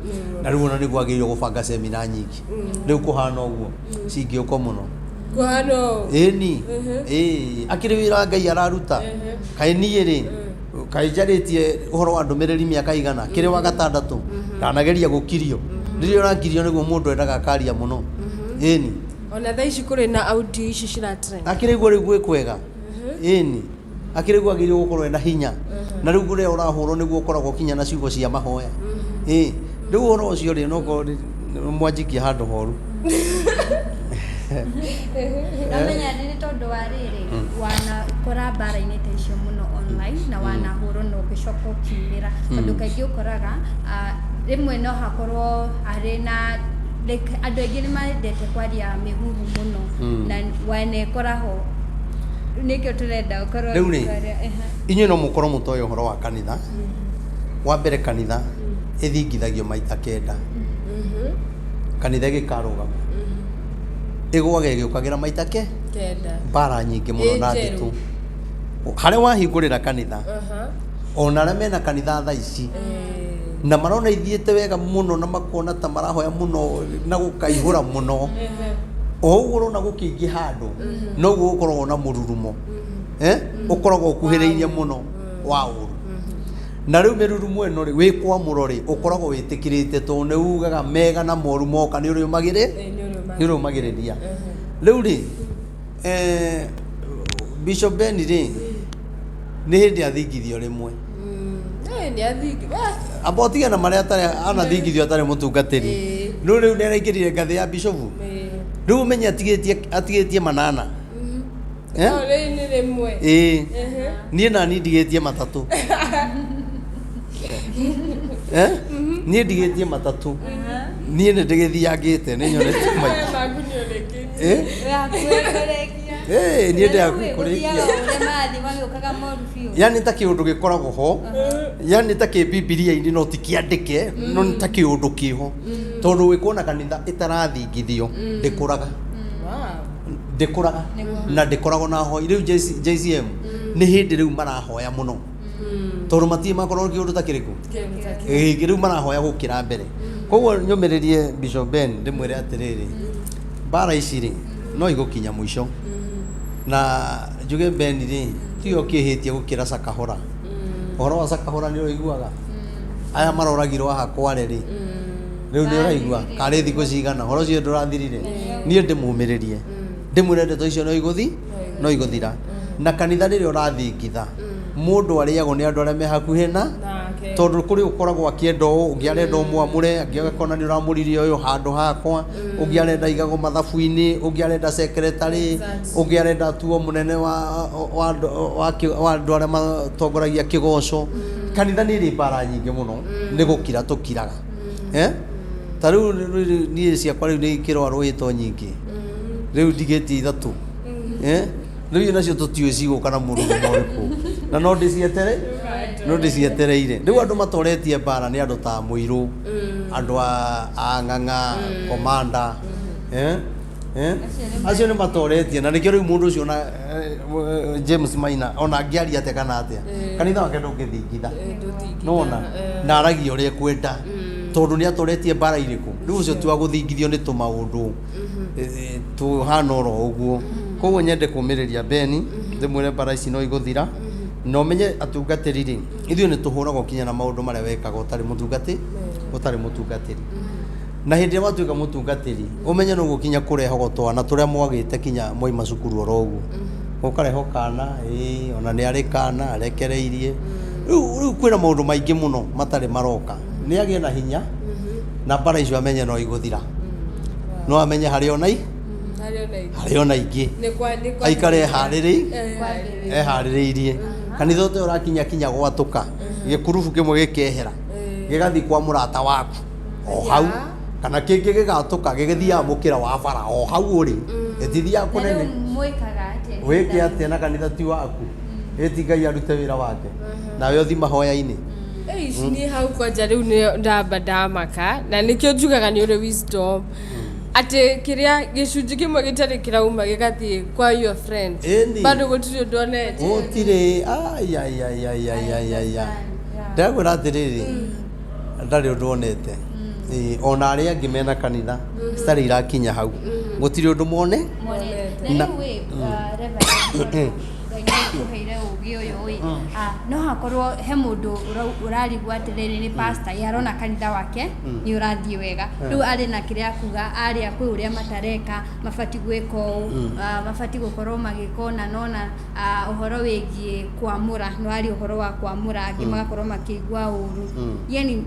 na rĩu ona nĩguo agĩrĩirwo gũbanga semina nyingĩ. Rĩu kũhana ũguo cingĩũka mũno. Kũhana ũũ? Ĩni. Ĩĩ akĩrĩ wĩra Ngai araruta. Kaĩ niĩ rĩ kaĩ njarĩtie ũhoro wa ndũmĩrĩri mĩaka igana kĩrĩ wa gatandatũ ndanageria gũkirio. Rĩrĩa ũrakirio nĩguo mũndũ endaga akaria mũno. Ĩni. Ona thaa ici kũrĩ na audio ici cira trend. Akĩrĩ guo rĩu gwĩ kwega. Ĩni. Akĩrĩ guo agĩrĩirwo gũkorwo ena hinya. Na rĩu kũrĩa ũrahũrwo nĩguo ũkoragwo kinya na ciugo cia mahoya. Ĩĩ. Rĩu ũhoro ũcio rĩ no korwo mwanjikia handũ horu. Ndamenya nĩ tondũ wa rĩrĩ wanakora mbara-inĩ ta icio mũno online na wanahũrwo na ũgĩcoka ũkiumĩra tondũ kaingĩ ũkoraga rĩmwe no hakorwo harĩ na like andũ aingĩ nĩ mendete kwaria mĩhuhu mũno na wanekora ho nĩkĩo tũrenda ũkorwo Rĩu rĩ, inyuĩ no mũkorwo mũtoĩ ũhoro wa kanitha. Wa mbere kanitha ĩthingithagio maita kenda. Kanitha ĩgĩkarũgama ĩgũaga ĩgĩũkagĩra maita ke Kenda. mbara nyingĩ mũno na Ĩ njerũ. nditũ. Harĩa wahingũrĩra kanitha ona arĩa mena kanitha thaa ici na marona ithiĩte wega mũno na makona ta marahoya mũno na gũkaihũra mũno o ũguo ũrona gũkĩingĩha andũ noguo gũkoragwo na mũrurumo ũkoragwo ũkuhĩrĩirie mũno wa ũru. Na rĩu mĩrurumo ĩno rĩ wĩ kwamũro rĩ ũkoragwo wĩtĩkĩrĩte tondũ nĩ ugaga mega na moru moka nĩ nĩ ũrĩũmagĩrĩria. Rĩu rĩ Bishop Ben rĩ nĩ hĩndĩ athingithio rĩmwe. Amba ũtige na marĩa atarĩ anathingithio atarĩ mũtungatĩri. No rĩu nĩ araingĩrire ngathĩ ya bishofu. Rĩu ũmenye atigĩtie manana. Ĩĩ. Niĩ nani ndigĩtie matatũ. Niĩ ndigĩtie matatũ. Niĩ nĩ ndĩgĩthiangĩte nĩ nyonete maingĩ. Eh? Eh, niĩ ndĩ hakuhĩ kũrĩkia. Gũthiaga ũrĩa marathiĩ magĩũkaga moru biũ. Yani ta kĩũndũ gĩkoragwo ho, yani ta kĩ Bibilia-inĩ no ti kĩandĩke, no nĩ ta kĩũndũ kĩho, tondũ wĩkuona kanitha ĩtarathingithio ndĩkũraga, ndĩkũraga na ndĩkoragwo na hoi. Rĩu JCM nĩ hĩndĩ rĩu marahoya mũno, tondũ matirĩ makorwo kĩũndũ ta kĩrĩkũ gĩkĩ, rĩu marahoya gũkĩra mbere. Koguo nyũmĩrĩrie Bishop Ben, ndĩmwĩre atĩrĩrĩ, mbara ici rĩ no igũkinya mũico, na njuge Ben rĩ tiwe ũkĩhĩtie gũkĩra Sakahora. Ũhoro wa Sakahora nĩ ũiguaga aya maroragirwo haha Kware rĩ, rĩu nĩ ũraigua karĩ thikũ cigana ũhoro ũcio ndũrathirire. Niĩ ndĩmũmĩrĩrie, ndĩmwĩre ndeto icio no igũthi no igũthira, na kanitha rĩrĩa ũrathingitha mũndũ arĩagwo nĩ andũ arĩa me hakuhĩ na Nake. Tondũ kũrĩ ũkoragwo akĩenda ũũ, ũngĩ arenda ũmwamũre, angĩ agakona nĩ ũramũririe ũyũ handũ hakwa, ũngĩ arenda aigagwo mathabu-inĩ, ũngĩ arenda secretary, ũngĩ arenda atuo mũnene wa wa andũ arĩa matongoragia kĩgoco. Kanitha nĩ ĩrĩ mbara nyingĩ mũno, nĩ gũkira tũkiraga. Eh? Ta rĩu niĩ ciakwa rĩu nĩ ikĩrwarũĩtwo nyingĩ, rĩu ndigĩtie ithatũ. Eh? Rĩu nacio tũtiũĩ cigũka na mũrurumo ũrĩkũ, na no ndĩcietere, no ndĩcietereire. Rĩu andũ matoretie mbara nĩ andũ ta Mũirũ, andũ a Ng'ang'a komanda, eh? Eh? Acio nĩ matoretie, na nĩkĩo rĩu mũndũ ũcio ona James Maina ona angĩaria atĩa kana atĩa, kanitha wake ndũngĩthingitha. Nona na aragia ũrĩa ekwenda tondũ nĩ atoretie mbara irĩkũ. Rĩu ũcio ti wa gũthingithio nĩ tũmaũndũ tũhana oro ũguo. Koguo nyende kũmĩrĩria Beni, ndĩmwĩre mbara ici no igũthira, na ũmenye atungatĩri rĩ, ithuĩ nĩ tũhũragwo kinya na maũndũ marĩa wekaga ũtarĩ mũtungati, ũtarĩ mũtungatĩri. Na hĩndĩ ĩrĩa watuĩka mũtungatĩri, ũmenye noguo kinya kũrehagwo twana tũrĩa mwagĩte kinya mwaima cukuru oro ũguo, ũkarehwo kana ĩĩ, ona nĩ arĩ kana arekereirie. Rĩu kwĩna maũndũ maingĩ mũno matarĩ maroka. Nĩ agĩe na hinya na mbara icio, amenye no igũthira, no amenye harĩ ona harĩ ona ingĩ, aikare eharĩrĩirie. Kanitha ũte ũrakinya kinya gwatũka gĩkurubu kĩmwe gĩkehera gĩgathiĩ kwa mũrata waku o hau, kana kĩngĩ gĩgatũka gĩgĩthiaga mũkĩra wa bara o hau ũrĩ, gĩtithiaga Na kũnene. Rĩu mwĩkaga atĩa? Wĩke atĩa na kanitha ti waku? Ĩti Ngai arute wĩra wake nawe ũthi mahoya-inĩ. Eish, niĩ hau kwanja rĩu nĩ ndamba ndamaka, na nĩkĩo njugaga nĩ ũrĩ wisdom, atĩ kĩrĩa gĩcunjĩ kĩmwe gĩtarĩ kĩrauma gĩgathiĩ kwa your friend. Ĩni. Bado gũtirĩ ũndũ onete. Gũtirĩ aiaiaiaiaiaia, ndĩrakwĩra atĩrĩrĩ, ndarĩ ũndũ onete. Ĩĩ, ona arĩa angĩ mena kanitha citarĩ irakinya hau, gũtirĩ ũndũ mone. Na rĩu ĩ, Reverend, Ngai nĩ akũheire ũgĩ ũyũ ĩ, no hakorwo he mũndũ ũrarigwo atĩrĩrĩ, nĩ pastor ĩ, arona kanitha wake nĩ ũrathiĩ wega, rĩu arĩ na kĩrĩa akuga arĩa kwĩ ũrĩa matareka, mabatiĩ gwĩka ũũ, mabatiĩ gũkorwo magĩka ũna nona ũhoro wĩgiĩ kwamũra, nĩ waria ũhoro wa kwamũra, angĩ magakorwo makĩigua ũru, yani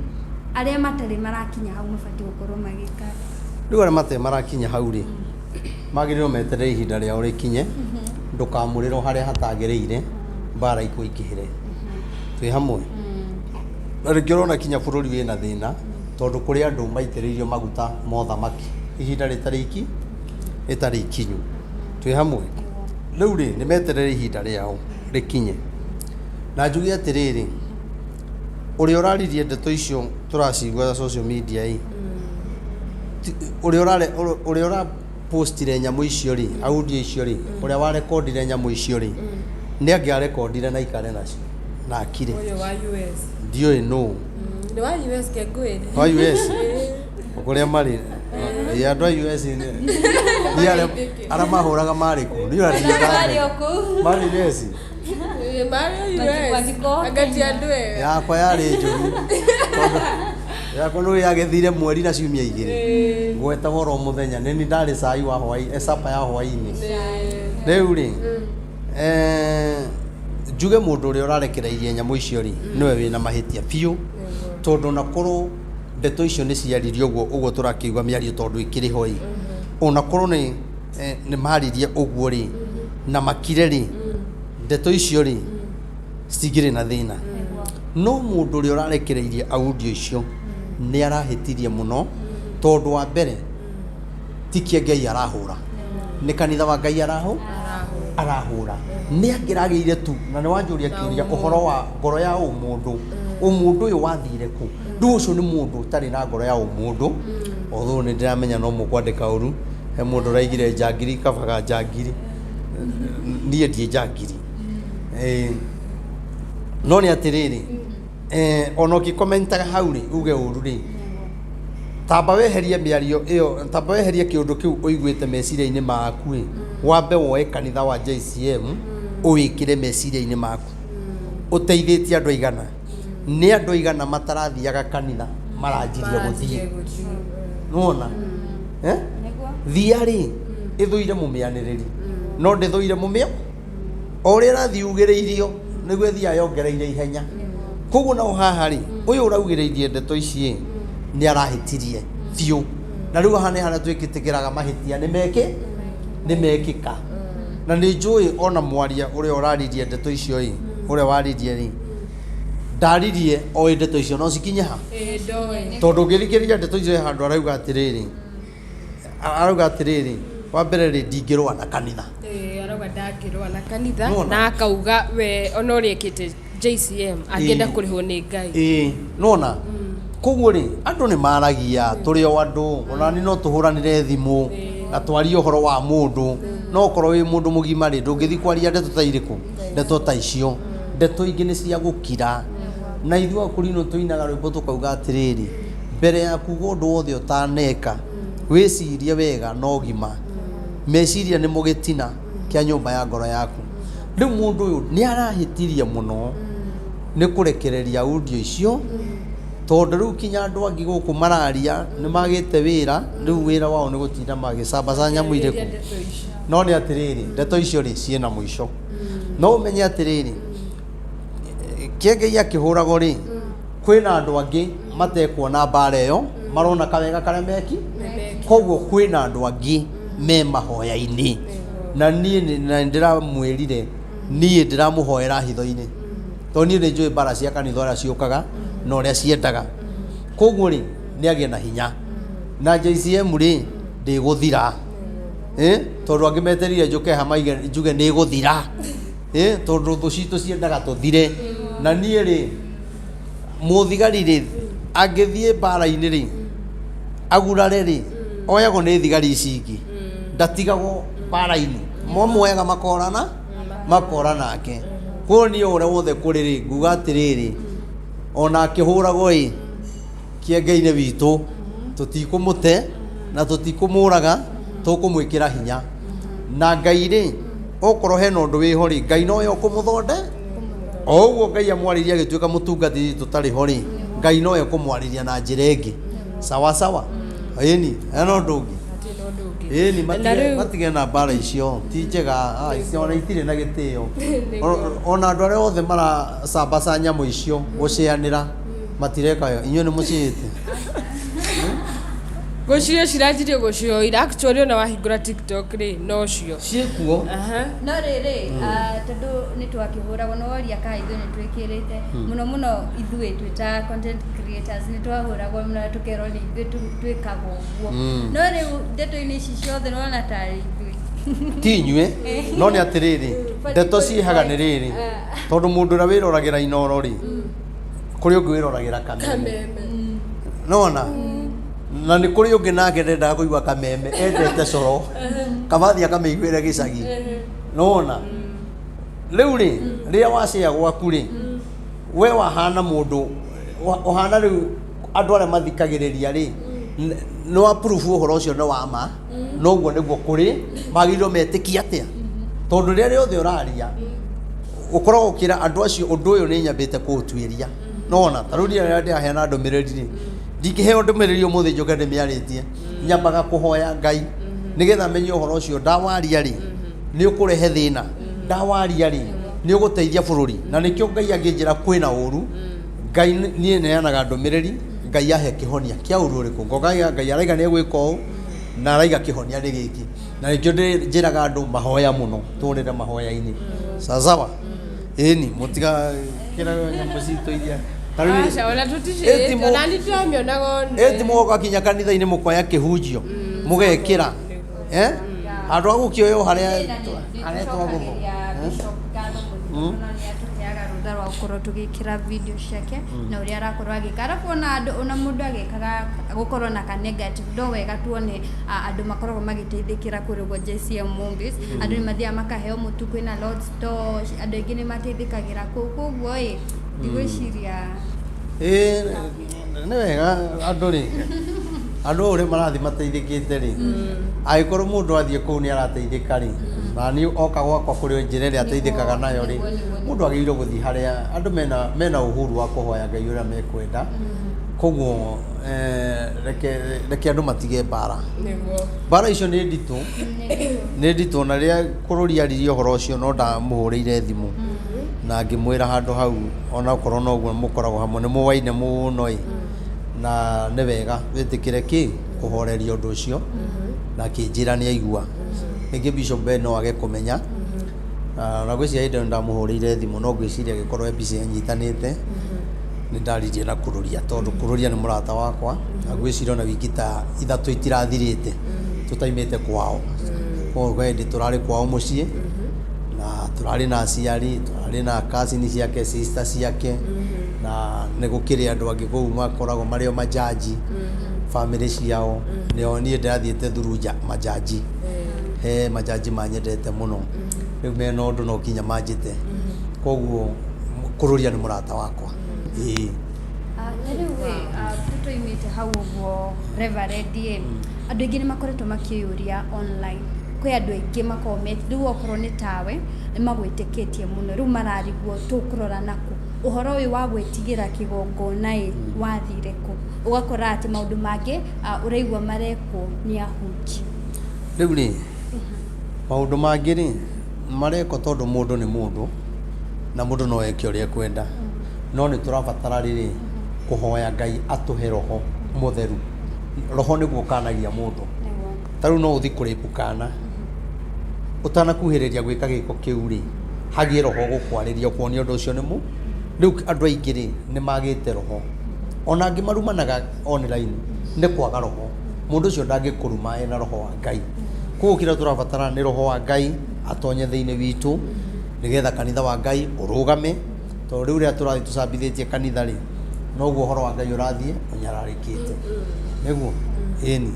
arĩa matarĩ marakinya hau mabatiĩ gũkorwo magĩka Rĩu arĩa matarĩ marakinya hau rĩ, magĩrĩirwo meterere ihinda rĩao rĩkinye. Ndũkamũrĩrwo harĩa hatagĩrĩire, mbara ikũingĩhĩre. Twĩ hamwe? Na rĩngĩ ũrona kinya bũrũri wĩna thĩna tondũ kũrĩ andũ maitĩrĩirio maguta ma ũthamaki ihinda rĩtarĩ iki rĩtarĩ ikinyu. Twĩ hamwe? Rĩu rĩ, nĩ meterere ihinda rĩao rĩkinye. Na njuge atĩrĩrĩ, ũrĩa ũraririe ndeto icio tũracigua social media ĩ, ũrĩa ũrapostire nyamũ icio rĩ, audio icio rĩ, ũrĩa warekondire nyamũ icio rĩ, nĩ angĩarekondire na ikare nacio na akire. Ũyũ wa US. Ndiũĩ nũ. Nĩ wa US, kengwĩre. Wa US kũrĩa marĩ. Ĩ, andũ a US nĩ arĩa mahũraga marĩ kũ? Niĩ ona Marĩ o kũu. Marĩ US. Ĩ, marĩ US. Mathiko Anga ti andũ ega. Yakwa yarĩ njũru tondũ yakwa nĩ yagĩthire mweri na ciumia 2, ngwetaga oro mũthenya nĩ ni ndarĩ cai wa hwaĩ, supper ya hwaĩ-inĩ. Rĩu rĩ, njuge mũndũ ũrĩa ũrarekereirie nyamũ icio rĩ, nĩwe wĩna mahĩtia biũ, tondũ ona korwo ndeto icio nĩ ciaririo ũguo ũguo tũrakĩigua mĩario, tondũ ĩkĩrĩ ho ĩ, ona korwo nĩ maririe ũguo rĩ na makire rĩ, ndeto icio rĩ citingĩrĩ na thĩna. No mũndũ ũrĩa ũrarekereirie audio icio nĩ arahĩtirie mũno, tondũ wa mbere ti kĩa Ngai arahũra. Nĩ kanitha wa Ngai arahũ arahũra nĩ angĩragĩire tu. Na nĩ wanjũria kĩũria ũhoro wa ngoro ya ũmũndũ, ũmũndũ ũyũ wathire kũ? Rĩu ũcio nĩ mũndũ ũtarĩ na ngoro ya ũmũndũ. Although nĩ ndĩramenya no mũkwandĩka ũru, he mũndũ ũraigire njangiri kabaga njangiri, niĩ ndiĩ njangiri. No nĩ atĩrĩrĩ, ona ũgĩkomentaga hau rĩ, uge ũru rĩ, tamba weherie mĩario ĩyo, tamba weherie kĩũndũ kĩu ũiguĩte meciria-inĩ maku ĩ, wambe woe kanitha wa JCM ũwĩkĩre meciria-inĩ maku. Ũteithĩtie andũ aigana? Nĩ andũ aigana matarathiaga kanitha maranjirie gũthiĩ? Nĩwona? Eh? Thia rĩ, ĩthũire mũmĩanĩrĩri, no ndĩthũire mũmĩo. O ũrĩa ĩrathiĩ yugĩrĩirio nĩguo ĩthiaga yongereire ihenya. Koguo naho haha rĩ, ũyũ ũraugĩrĩirie ndeto ici ĩ, nĩ arahĩtirie biũ. Na rĩu haha nĩ harĩa twĩtĩkĩraga mahĩtia nĩ mekĩ, nĩ mekĩka. Na nĩ njũĩ ona mwaria ũrĩa ũraririe ndeto icio ĩ, ũrĩa waririe rĩ, ndaririe oĩ ndeto icio no cikinye ha. Tondũ ũngĩthikĩrĩria ndeto icio he handũ arauga atĩrĩrĩ, arauga atĩrĩrĩ, wa mbere rĩ, ndingĩrũa na kanitha. Ĩĩ, arauga ndangĩrũa na kanitha. Nĩwona? Na akauga we ona ũrĩa ekĩte JCM angĩenda kũrĩhwo nĩ Ngai. Ĩĩ, nĩwona? Koguo rĩ, andũ nĩ maragia, tũrĩ o andũ, ona niĩ no tũhũranĩre thimũ na twarie ũhoro wa mũndũ, no okorwo wĩ mũndũ mũgima rĩ, ndũngĩthiĩ kwaria ndeto ta irĩkũ? Ndeto ta icio. Ndeto ingĩ nĩ cia gũkira. Na ithuĩ akũrinũ tũinaga rwĩmbo tũkauga atĩrĩrĩ, mbere ya kuga ũndũ wothe ũtaneka, wĩcirie wega na ũgima. Meciria nĩmo gĩtina kĩa nyũmba ya ngoro yaku. Rĩu mũndũ ũyũ nĩ arahĩtirie mũno nĩ kũrekereria audio icio, tondũ rĩu kinya andũ angĩ gũkũ mararia nĩ magĩte wĩra, rĩu wĩra wao nĩ gũtinda magĩcambaca nyamũ irĩkũ. No nĩ atĩrĩrĩ, ndeto icio rĩ, ciĩna mũico. No ũmenye atĩrĩrĩ, Kĩengei akĩhũragwo rĩ, kwĩna andũ angĩ matekuona mbara ĩyo, marona kawega karĩa meki, koguo kwĩna andũ angĩ me mahoya-inĩ. Na niĩ na nĩndĩramwĩrire, niĩ ndĩramũhoera hitho-inĩ, tondũ niĩ nĩ njũĩ mbara cia kanitha ũrĩa ciũkaga na ũrĩa ciendaga. Koguo rĩ, nĩ agĩe na hinya. Na JCM rĩ, ndĩgũthira. Tondũ angĩ metereire njũke haha maige njuge nĩ ĩgũthira. Tondũ thũ citũ ciendaga tũthire. Na niĩ rĩ, mũthigari rĩ, angĩthiĩ mbara-inĩ rĩ, agurare rĩ, oyagwo nĩ thigari ici ingĩ. Ndatigagwo mbara-inĩ. Mamuoyaga makorana, makora nake. Koguo niĩ ũrĩa wothe kũrĩ rĩ, nguga atĩrĩrĩ, ona akĩhũragwo ĩ, kĩengei-inĩ witũ, tũtikũmũte na tũtikũmũraga, tũkũmwĩkĩra hinya. Na Ngai rĩ, okorwo hena ũndũ wĩho rĩ, Ngai nowe ũkũmũthonde. O ũguo Ngai amwarĩria agĩtuĩka mũtungatĩri tũtarĩ ho rĩ, Ngai nowe ũkũmwarĩria na njĩra ĩngĩ. Sawa sawa. Ĩni, hena ũndũ ũngĩ. Ĩni, matige na mbara icio, ti njega, icio ona itirĩ na gĩtĩo. Ona andũ arĩa othe maracambaca nyamũ icio gũcianĩra, matireka wega. Inyuĩ nĩ mũciĩte? Gũcio ciranjirie gũcio ira, actually ona wahingũra TikTok rĩ, nocio. Ciĩkuo. No rĩrĩ, tondũ nĩ twakĩhũragwo nĩ woria kana ithuĩ nĩ twĩkĩrĩte, mũno mũno ithuĩ twĩ ta content creators nĩ twahũragwo mũno na tũkerwo nĩ ithuĩ twĩkaga ũguo. No rĩu ndeto-inĩ ici ciothe nĩwona tarĩ ithuĩ. Ti inyuĩ, no nĩ atĩrĩrĩ, ndeto ciĩhaga nĩ rĩrĩ, tondũ mũndũ ũrĩa wĩroragĩra Inooro rĩ, kũrĩ ũngĩ wĩroragĩra Kameme. Nĩwona? Na nĩ kũrĩ ũngĩ nake ndendaga kũigua Kameme, endete coro, kaba athiĩ akamĩiguĩre gĩcagi. Nĩwona? Rĩu rĩ, rĩrĩa wacĩa gwaku rĩ, we wahana mũndũ, ũhana rĩu andũ arĩa mathikagĩrĩria rĩ, nĩ wa proof ũhoro ũcio nĩ wa ma, na ũguo nĩguo kũrĩ, magĩrĩirwo metĩkie atĩa? Tondũ rĩrĩa rĩothe ũraria, ũkoragwo ũkĩra andũ acio ũndũ ũyũ nĩ nyambĩte kũũtuĩria. Nĩwona? Ta rĩu rĩrĩa ndĩraheana ndũmĩrĩri rĩ, ndingĩheo ndũmĩrĩri ũmũthĩ njũke ndĩmĩarĩtie, nyambaga kũhoya Ngai nĩgetha menye ũhoro ũcio ndawaria rĩ, nĩ ũkũrehe thĩna, ndawaria rĩ, nĩ ũgũteithia bũrũri. Na nĩkĩo Ngai angĩnjĩra kwĩna ũru, Ngai niĩ neanaga ndũmĩrĩri, Ngai ahe kĩhonia kĩa ũru ũrĩkũ. Ngoka Ngai araiga nĩ egwĩka ũũ, na araiga kĩhonia nĩ gĩkĩ. Na nĩkĩo njĩraga andũ mahoya mũno, tũrĩre mahoya-inĩ. Sawasawa? Ĩni, mũtiga kĩra nyamũ citũ iria. Ta rĩu Aca, ona tũticĩte, ona niĩ ndiramĩonaga ona. Ĩti mũgoka kinya kanitha-inĩ mũkoya kĩhunjio, mũgekĩra. Eh? Handũ ha gũkĩoywo harĩa harĩa twagũthwo. Nĩtũcokagĩria Bishop ngatho mũno tondũ nĩ atũheaga rũtha rwa gũkorwo tũgĩkĩra video ciake na ũrĩa arakorwo agĩka. Arabu ona andũ, ona mũndũ agĩkaga gũkorwo na ka negative, no wega tuone andũ makoragwo magĩteithĩkĩra kũrĩa ũguo JCM Movies. Andũ nĩ mathiaga makaheo mũtu, kwĩna Lord's Store, andũ aingĩ nĩ mateithĩkagĩra kũu. Koguo ĩ, ndigwĩciria. Ĩĩ, nĩ wega andũ rĩ, andũ ũrĩa marathiĩ mateithĩkĩte rĩ, angĩkorwo mũndũ athiĩ kũu nĩ arateithĩka rĩ, na niĩ oka gwakwa kũrĩ njĩra ĩrĩa ateithĩkaga nayo rĩ, mũndũ agĩrĩirwo gũthiĩ harĩa andũ mena uhuru wa kũhoya Ngai ũrĩa mekwenda. Koguo reke andũ matige mbara. Nĩguo. Mbara icio nĩ nditũ, nĩ nditũ. Na rĩrĩa kũrũri aririe ũhoro ũcio, no ndamũhũrĩire thimũ na ngĩmwĩra handũ hau onakorwo noguo mũkoragwo hamwe nĩ mũwaine mũno ĩ, na nĩ wega wĩtĩkĩre kĩ kũhoreria ũndũ ũcio, na akĩnjĩra nĩ aigua. Rĩngĩ Bishop Ben no age kũmenya. Na ngwĩciria hĩndĩ ĩyo nĩndamũhũrĩire thimũ, no ngwĩciria agĩkorwo e busy anyitanĩte. Nĩ ndaririe na Kũrũria tondũ Kũrũria nĩ mũrata wakwa, na ngwĩciria ona wiki ta 3 itirathirĩte tũtaimĩte kwao. Koguo kwĩ hĩndĩ tũrarĩ kwao mũciĩ, na tũrarĩ na aciari, tũrarĩ na cousin ciake, sister ciake, na nĩ gũkĩrĩ andũ angĩ kũu makoragwo marĩ o majaji, bamĩrĩ ciao nĩo niĩ ndĩrathiĩte through majaji. He majaji manyendete mũno, rĩu mena ũndũ no nginya manjĩte. Koguo Kũrũria nĩ mũrata wakwa. Ĩĩ. Na rĩu ĩ, tũtoimĩte hau ũguo Reverend ĩ, andũ aingĩ nĩ makoretwo makĩyũria online. Kwĩ andũ aingĩ makoragwo me rĩu okorwo nĩ tawe nĩ magwĩtĩkĩtie mũno, rĩu mararigwo tũkũrora nakũ. Ũhoro ũyũ wa gwĩtigĩra kĩgongona ĩ, wathire kũ? Ũgakora atĩ maũndũ mangĩ ũraigua marekwo nĩ ahunjia. Rĩu rĩ, maũndũ mangĩ rĩ, marekwo tondũ mũndũ nĩ mũndũ, na mũndũ no eke ũrĩa ekwenda. No nĩ tũrabatara rĩrĩ, kũhoya Ngai atũhe roho mũtheru. Roho nĩguo ũkanagia mũndũ. Ta rĩu no ũthiĩ kũrĩpu kana, ũtanakuhĩrĩria gwĩka gĩko kĩu rĩ, hagĩe roho ũgũkwarĩria ũkuonia ũndũ ũcio nĩ mũ. Rĩu andũ aingĩ rĩ, nĩ magĩte roho. Ona angĩ marumanaga online nĩ kwaga roho. Mũndũ ũcio ndangĩkũruma ena roho wa Ngai. Koguo kĩrĩa tũrabatara nĩ roho wa Ngai atonye thĩinĩ witũ, nĩgetha kanitha wa Ngai ũrũgame. Tondũ rĩu rĩrĩa tũrathiĩ tũcambithĩtie kanitha rĩ, noguo ũhoro wa Ngai ũrathiĩ ũnyararĩkĩte. Nĩguo? Ĩni.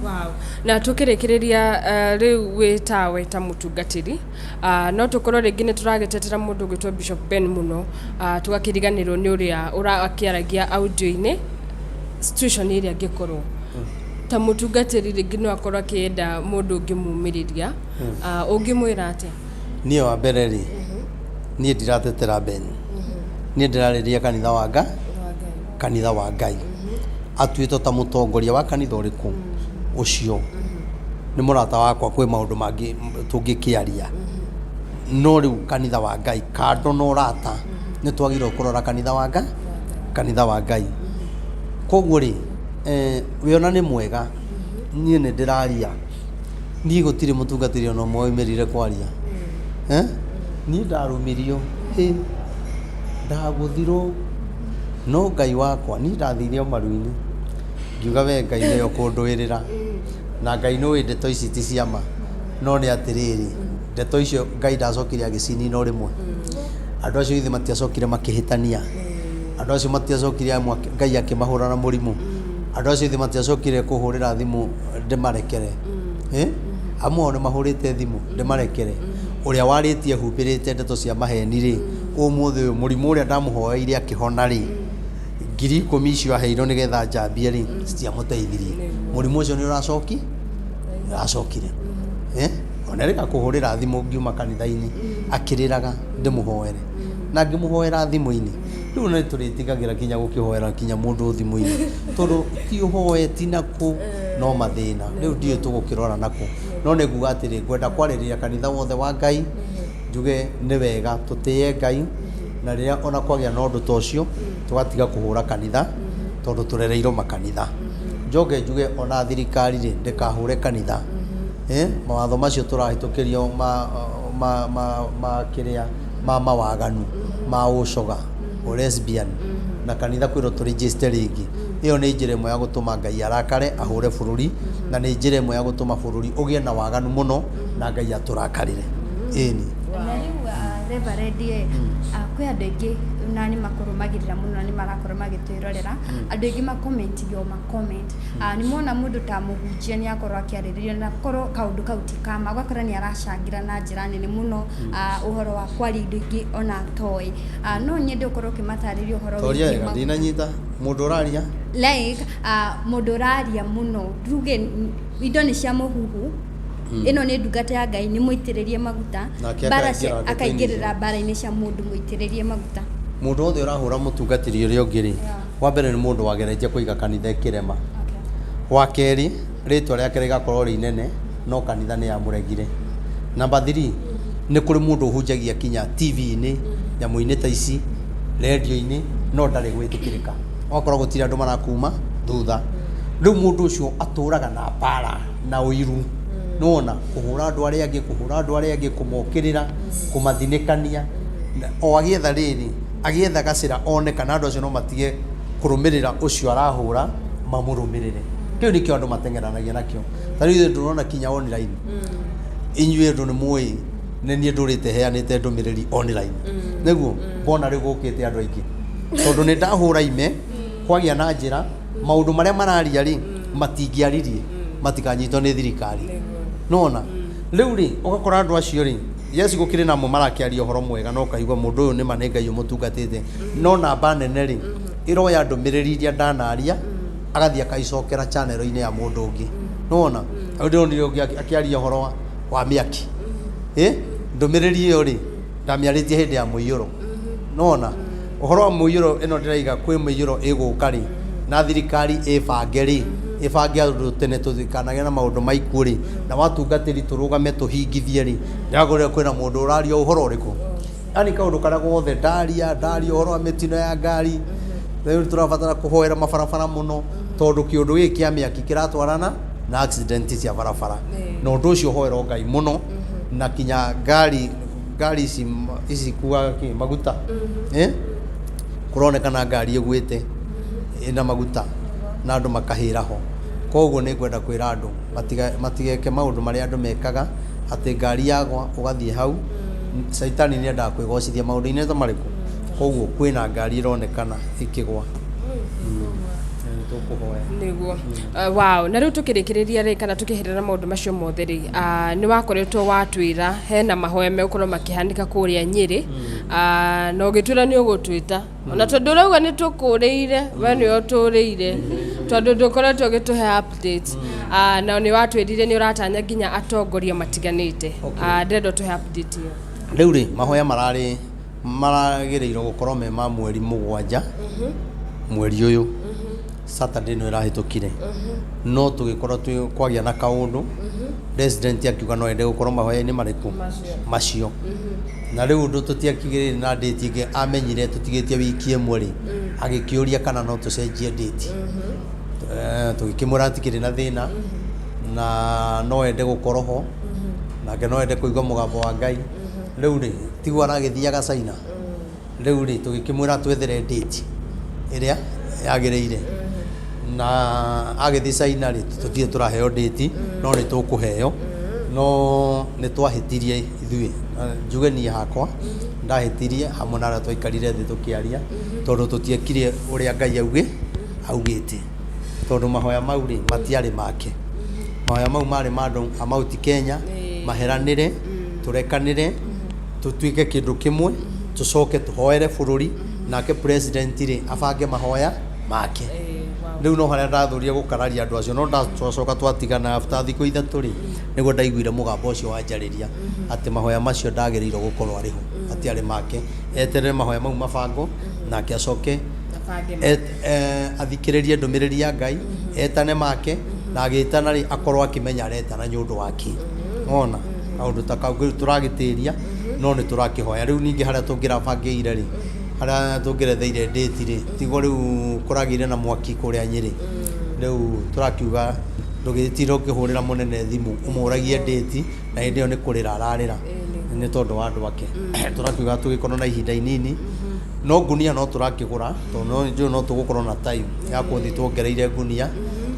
Wow. Na tũkĩrĩkĩrĩria, rĩu wĩ tawe ta mũtungatĩri, no tũkorwo rĩngĩ nĩ tũragĩtetera mũndũ ũgwĩtwo Bishop Ben mũno, tũgakĩriganĩrwo nĩ ũrĩa ũrakĩaragia audio-inĩ situation ĩrĩa angĩkorwo ta mũtungatĩri rĩngĩ no akorwo akĩenda mũndũ ũngĩmumĩrĩria, ũngĩmwĩra atĩa? Niĩ wa mbere rĩ, niĩ ndiratetera Ben. Niĩ ndĩrarĩria kanitha wa Ngai, kanitha wa Ngai. Atuĩtwo ta mũtongoria wa kanitha ũrĩkũ ũcio nĩ mũrata wakwa, kwĩ maũndũ mangĩ tũngĩkĩaria. No rĩu kanitha wa Ngai, kando na ũrata, nĩ twagĩrĩirwo kũrora kanitha wa Ngai, kanitha wa Ngai. Koguo rĩ, wĩona nĩ mwega, niĩ nĩ ndĩraria. Niĩ gũtirĩ mũtungatĩri ona ũmwe waumĩrire kwaria. Niĩ ndarumirio, hĩ, ndagũthirwo, no Ngai wakwa, niĩ ndathire o maru-inĩ, ngiuga we Ngai nĩwe ũkũndũĩrĩra. Na Ngai nĩ ũĩ ndeto ici ti cia ma, no nĩ atĩrĩrĩ, ndeto icio Ngai ndacokire agĩcinina o rĩmwe. Andũ acio ithe matiacokire makĩhĩtania. Andũ acio matiacokire amwe Ngai akĩmahũra na mũrimũ. Andũ acio ithe matiacokire kũhũrĩra thimũ ndĩmarekere. Amwe ao nĩ mahũrĩte thimũ ndĩmarekere. Ũrĩa warĩtie humbĩrĩte ndeto cia maheni rĩ, ũmũthĩ ũyũ mũrimũ ũrĩa ndamũhoeire akĩhona rĩ, 10,000 icio aheirwo nĩgetha njambie rĩ, citiamũteithirie. Mũrimũ ũcio nĩ ũracoki? Ũracokire. Ona rĩka kũhũrĩra thimũ ngiuma kanitha-inĩ akĩrĩraga ndĩmũhoere. Na ngĩmũhoera thimũ-inĩ. Rĩu nĩ tũrĩtigagĩra kinya gũkĩhoera kinya mũndũ thimũ-inĩ. Tondũ ti ũhoe ti nakũ no mathĩna. Rĩu ndiũĩ tũgũkĩrora nakũ. No nĩ nguga atĩrĩ, ngwenda kwarĩrĩria kanitha wothe wa Ngai, njuge nĩ wega tũtĩye Ngai, na rĩrĩa ona kwagĩa na ũndũ ta ũcio, tũgatiga kũhũra kanitha, tondũ tũrereirwo makanitha. Njoke njuge ona thirikari rĩ, ndĩkahũre kanitha. Mawatho macio tũrahĩtũkĩrio ma kĩrĩa ma mawaganu, ma ũcoga, ũ lesbian, na kanitha kwĩrwo tũ register rĩngĩ. Ĩyo nĩ njĩra ĩmwe ya gũtũma Ngai arakare, ahũre bũrũri, Na nĩ njĩra ĩmwe ya gũtũma bũrũri ũgĩe na waganu mũno na Ngai atũrakarĩre. Ĩni. Na rĩu Reverend ĩ, kwĩ andũ aingĩ na nĩ makũrũmagĩrĩra mũno na nĩ marakorwo magĩtwĩrorera. Andũ aingĩ makomentirie o macomment. Nĩ mona mũndũ ta mũhunjia nĩ akorwo akĩarĩrĩria na korwo kaũndũ kau ti kama, ũgakora nĩ aracangĩra na njĩra nene mũno ũhoro wa kwaria indo ingĩ ona atoĩ. No nyende ũkorwo ũkĩmatarĩria ũhoro Toria wĩgiĩ wega, ndinanyita mũndũ ũraria. Like mũndũ ũraria mũno, tuge indo nĩ cia mũhuhu, ĩno nĩ ndungata ya Ngai, nĩ mũitĩrĩrie maguta. Nake Mbara akaingĩra cia- ndeto-inĩ akaingĩrĩra mbara-inĩ cia mũndũ mũitĩrĩrie maguta. Mũndũ wothe ũrahũra mũtungatĩri ũrĩa ũngĩ rĩ, wa mbere nĩ mũndũ wageretie kũiga kanitha ĩkĩrema. Wa kerĩ, rĩtwa rĩake rĩgakorwo rĩ inene no kanitha nĩ yamũregire. Number 3, nĩ kũrĩ mũndũ ũhunjagia kinya TV-inĩ, nyamũ-inĩ ta ici, rendio-inĩ, no ndarĩ gwĩtĩkĩrĩka. Ũgakora gũtirĩ andũ marakuma thutha. Rĩu mũndũ ũcio atũraga na mbara na ũiru. Nĩwona kũhũra andũ arĩa angĩ, kũhũra andũ arĩa angĩ, kũmokĩrĩra, kũmathinĩkania. O agĩetha rĩrĩ, agĩetha gacĩra one kana andũ acio no matige kũrũmĩrĩra ũcio arahũra, mamũrũmĩrĩre. Kĩu nĩkĩo andũ mateng'eranagia nakĩo. Ta rĩu ithuĩ ndũrona kinya online. Inyuĩ andũ nĩ mũĩ nĩ niĩ ndũrĩte heanĩte ndũmĩrĩri online. Nĩguo mbona rĩu gũkĩte andũ aingĩ. Tondũ nĩ ndahũra ime, kwagĩa na njĩra, maũndũ marĩa mararia rĩ, matingĩaririe, matikanyitwo nĩ thirikari. Nĩwona? Rĩu rĩ, ũgakora andũ acio rĩ, yes gũkĩrĩ namo marakĩaria ũhoro mwega na ũkaigua mũndũ ũyũ nĩma nĩ Ngai ũmũtungatĩte. No namba nene rĩ, ĩroya ndũmĩrĩri iria ndanaria, agathiĩ akaicokera channel-inĩ ya mũndũ ũngĩ. Nĩwona? Rĩu ndĩronire ũngĩ akĩaria ũhoro wa mĩaki. Ndũmĩrĩri ĩyo rĩ, ndamĩarĩtie hĩndĩ ya mũiyũro. Nĩwona? Ũhoro wa mũiyũro ĩno ndĩraiga kwĩ mũiyũro ĩgũka rĩ, na thirikari ĩbange rĩ, ĩbange andũ tene tũtikanagĩe na maũndũ ma ikuũ rĩ, na watungatĩri tũrũgame tũhingithie rĩ, ndĩragũrire kwĩna mũndũ ũraria ũhoro ũrĩkũ. Yaani kaũndũ karĩa gothe ndaria, ndaria ũhoro wa mĩtino ya ngari, rĩu tũrabatara kũhoera mabarabara mũno, tondũ kĩũndũ gĩkĩ kĩa mĩaki kĩratwarana na accident cia barabara. Na ũndũ ũcio ũhoerwo Ngai mũno, na kinya ngari, ngari ici ici ikuaga kĩ maguta. Kũronekana ngari ĩgwĩte ĩna maguta na andũ makahĩra ho. Koguo nĩ ngwenda kwĩra andũ matigeke maũndũ marĩa andũ mekaga, atĩ ngari yagwa ũgathiĩ hau, caitani nĩ endaga kwĩgocithia maũndũ-inĩ ta marĩkũ. Koguo kwĩna ngari ĩronekana ĩkĩgwa. Tũkũhoya. Nĩguo. Wow, na rĩu tũkĩrĩkĩrĩria rĩ, kana tũkĩherera maũndũ macio mothe rĩ, nĩ wakoretwo watwĩra hena mahoya megũkorwo makĩhanĩka kũrĩa Nyĩrĩ, na ũgĩtwĩra nĩ ũgũtwĩta. Ona tondũ ũrauga nĩ tũkũrĩire, we nĩwe ũtũrĩire, tondũ ndũkoretwo ũgĩtũhe update. Na nĩ watwĩrire nĩ ũratanya nginya atongoria matiganĩte. Ndĩrenda ũtũhe update ĩyo. Rĩu rĩ, mahoya mararĩ maragĩrĩirwo gũkorwo me ma mweri 7 mweri ũyũ, Saturday nĩ ĩrahĩtũkire, no tũgĩkorwo twĩ kwagĩa na kaũndũ, president akiuga no ende gũkorwo mahoya-inĩ marĩkũ macio. Na rĩu ũndũ tũtiakigĩrĩire na date ĩngĩ, amenyire tũtigĩtie wiki ĩmwe rĩ, agĩkĩũria kana no tũcenjie date. Tũgĩkĩmwĩra hatikĩrĩ na thĩna, na no ende gũkorwo ho, nake no ende kũigua mũgambo wa Ngai. Rĩu rĩ, tiguo aragĩthiaga China. Rĩu rĩ, tũgĩkĩmwĩra twethere date ĩrĩa yagĩrĩire. Na agĩthiĩ China rĩ, tũtirĩ tũraheo date, no nĩ tũkũheo. No nĩ twahĩtirie ithuĩ, njuge niĩ hakwa, ndahĩtirie hamwe na arĩa twaikarire thĩ tũkĩaria, tondũ tũtiekire ũrĩa Ngai augĩte. Tondũ mahoya mau rĩ, matiarĩ make. Mahoya mau marĩ ma andũ a Mount Kenya, maheranĩre, tũrekanĩre, tũtuĩke kĩndũ kĩmwe, tũcoke tũhoere bũrũri, nake president rĩ, abange mahoya make. Rĩu no harĩa ndathũrire gũkararia andũ acio, no twacoka twatigana after thikũ 3 rĩ, nĩguo ndaiguire mũgambo ũcio wanjarĩria atĩ mahoya macio ndagĩrĩirwo gũkorwo arĩ ho, matiarĩ make. Eterere mahoya mau mabango, nake acoke athikĩrĩrie ndũmĩrĩri ya Ngai, etane make, na agĩtana rĩ, akorwo akĩmenya aretana nĩ ũndũ wa kĩ. Wona? Kaũndũ ta kau rĩu tũragĩtĩria, no nĩ tũrakĩhoya. Rĩu ningĩ harĩa tũngĩrabangĩire rĩ, harĩa tũngĩretheire date rĩ, tiguo rĩu kũragĩire na mwaki kũrĩa Nyĩrĩ. Rĩu tũrakiuga ndũgĩtinde ũkĩhũrĩra mũnene thimũ ũmũragie date, na hĩndĩ ĩyo nĩ kũrĩra ararĩra nĩ tondũ wa andũ ake. Tũrakiuga tũgĩkorwo na ihinda inini, no ngunia no tũrakĩgũra, tondũ no njũĩ no tũgũkorwo na time ya gũthiĩ tuongereire ngunia.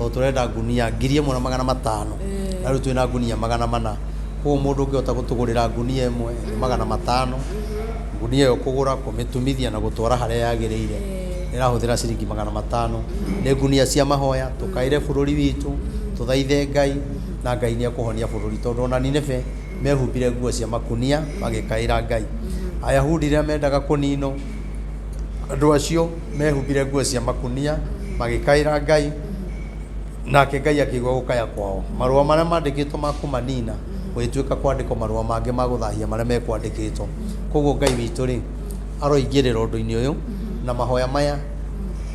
Tondũ tũrenda ngunia 1500, na rĩu twĩna ngunia 400. Koguo mũndũ ũngĩhota gũtũgũrĩra ngunia ĩmwe nĩ 500. Ngunia ĩyo kũgũra, kũmĩtumithia na gũtwara harĩa yagĩrĩire ĩrahũthĩra ciringi 500. Nĩ ngunia cia mahoya, tũkaĩre bũrũri witũ, tũthaithe Ngai, na Ngai nĩ ekũhonia bũrũri, tondũ ona Nineve mehumbire nguo cia makunia magĩkaĩra Ngai. Ayahudi rĩrĩa mendaga kũninwo, andũ acio mehumbire nguo cia makunia magĩkaĩra Ngai, nake Ngai akĩigua gũkaya kwao. Marũa marĩa mandĩkĩtwo ma kũmanina, gũgĩtuĩka kwandĩkwo marũa mangĩ ma gũthahia marĩa mekwandĩkĩtwo. Koguo Ngai witũ rĩ, aroingĩrĩra ũndũ-inĩ ũyũ, na mahoya maya